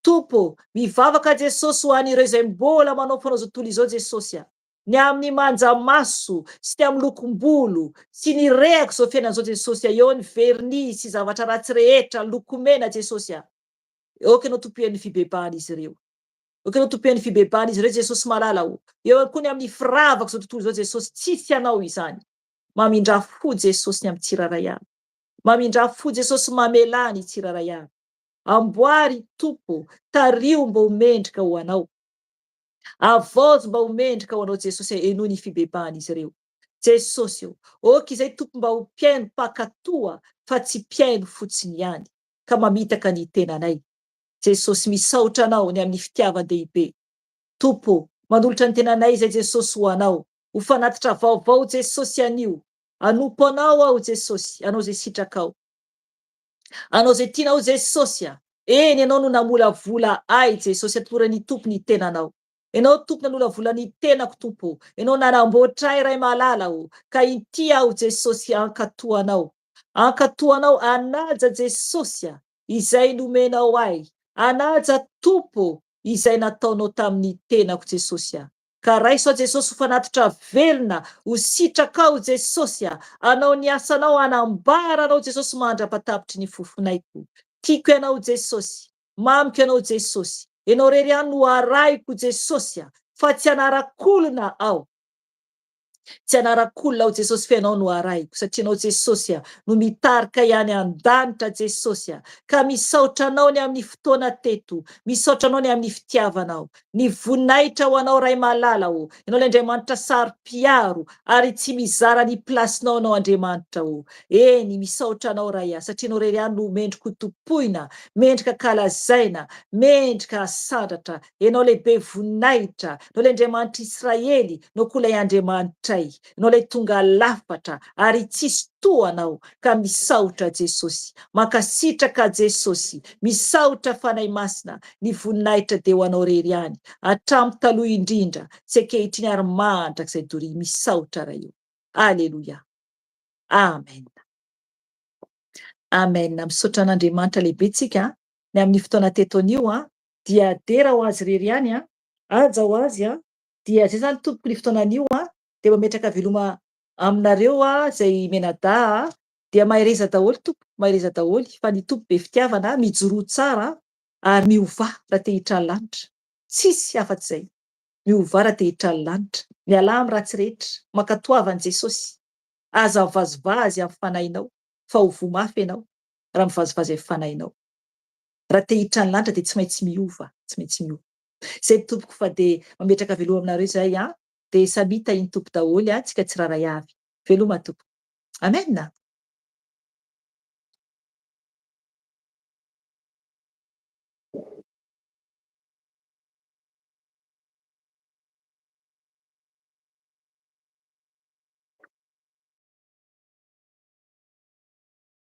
Tompo ô, mivavaka Jesosy ho an'ireo izay mbola manao fanao izao tontolo izao Jesosy a. Ny amin'ny manja maso sy ny amin'ny lokom-bolo sy ny rehaka izao fiainana izao Jesosy a, eo ny vernis sy zavatra ratsy rehetra, lokomena Jesosy a. Aoka Ianao Tompo hihaino ny fibebahan'izy ireo. Aoka Ianao Tompo hihaino ny fibebahan'izy ireo Jesosy malala ô. Eo ihany koa ny amin'ny firavaka izao tontolo izao Jesosy, tsisy Anao izany. Mamindrà fo Jesosy ny amin'ny tsirairay avy. Mamindrà fo Jesosy mamelà ny tsirairay avy. Amboary Tompo, tariho mba ho mendrika ho Anao. Avaozy mba ho mendrika ho Anao Jesosy henoy ny fibebahan'izy ireo. Jesosy ô, ok izay Tompo mba ho mpihaino mpankatoa fa tsy mpihaino fotsiny ihany ka mamitaka ny tenanay. Jesosy misaotra Anao ny amin'ny fitiavan-dehibe. Tompo ô, manolotra ny tenanay izay Jesosy ho Anao, ho fanatitra vaovao Jesosy anio. Hanompo Anao aho Jesosy, hanao izay sitrakao. Anao izay tianao Jesosy a! Eny Ianao no namolavola ahy Jesosy atoloran'ny Tompo ny tenanao. Ianao Tompo nanolavola ny tenako Tompo o! Ianao nanamboatra ahy Ray malala o! Ka inty aho Jesosy hankatò Anao. Hankatò Anao hanaja Jesosy a! Izay nomenao ahy. Hanaja Tompo o! Izay nataonao tamin'ny tenako Jesosy a! Ka raiso aho Jesosy ho fanatitra velona, ho sitrakao Jesosy a! Anao ny asanao hanambara anao Jesosy mandrapatapitry ny fofonaiko. Tiako ianao Jesosy, mamiko ianao Jesosy, ianao irery ihany no arahiko Jesosy a! Fa tsy anarak'olona aho. Tsy anarak'olona aho Jesosy fa ianao no arahiko satria ianao Jesosy a no mitarika ahy any an-danitra Jesosy a ka misaotra anao ny amin'ny fotoana teto misaotra anao ny amin'ny fitiavanao ny voninahitra ho anao Ray malala ô ianao ilay Andriamanitra saro-piaro ary tsy mizara ny place-nao anao Andriamanitra ô eny misaotra anao Ray a satria ianao irery ihany no mendrika ho tompoina mendrika kalazaina mendrika asandratra Ianao ilay be voninahitra, Ianao ilay Andriamanitr'i Israely, Ianao koa ilay Andriamanitray, Ianao ilay tonga lafatra, ary tsisy toa Anao, ka misaotra Jesosy, mankasitraka Jesosy, misaotra Fanahy Masina, ny voninahitra dia ho Anao irery ihany, hatramin'ny taloha indrindra, sy ankehitriny ary mandrakizay doria, misaotra Ray o. Aleloia. Amen. Amen. Misaotra an'Andriamanitra lehibe tsika ny amin'ny fotoana teto anio an. Dia dera ho azy irery ihany an, haja ho azy an, dia zay zany tompoko ny fotoana anio an, dia mametraka veloma aminareo aho zay mianadahy an, dia mahereza daholo tompoko, mahereza daholo fa ny Tompo be fitiavana, mijoroa tsara ary miovà raha te hiditra ny lanitra, tsisy afa-tsy zay, miovà raha te hiditra ny lanitra, mialà amin'ny ratsy rehetra, mankatoava an'i Jesosy, aza mivazivazy amin'ny fanahinao fa ho voa mafy ianao raha mivazivazy amin'ny fanahinao. Raha te hiditra ny lanitra dia tsy maintsy miova, tsy maintsy miova. Zay tompoko fa dia mametraka veloma aminareo izay an, dia samia tahin'ny Tompo daholo an, tsika tsirairay avy. Veloma tompoko. Amen.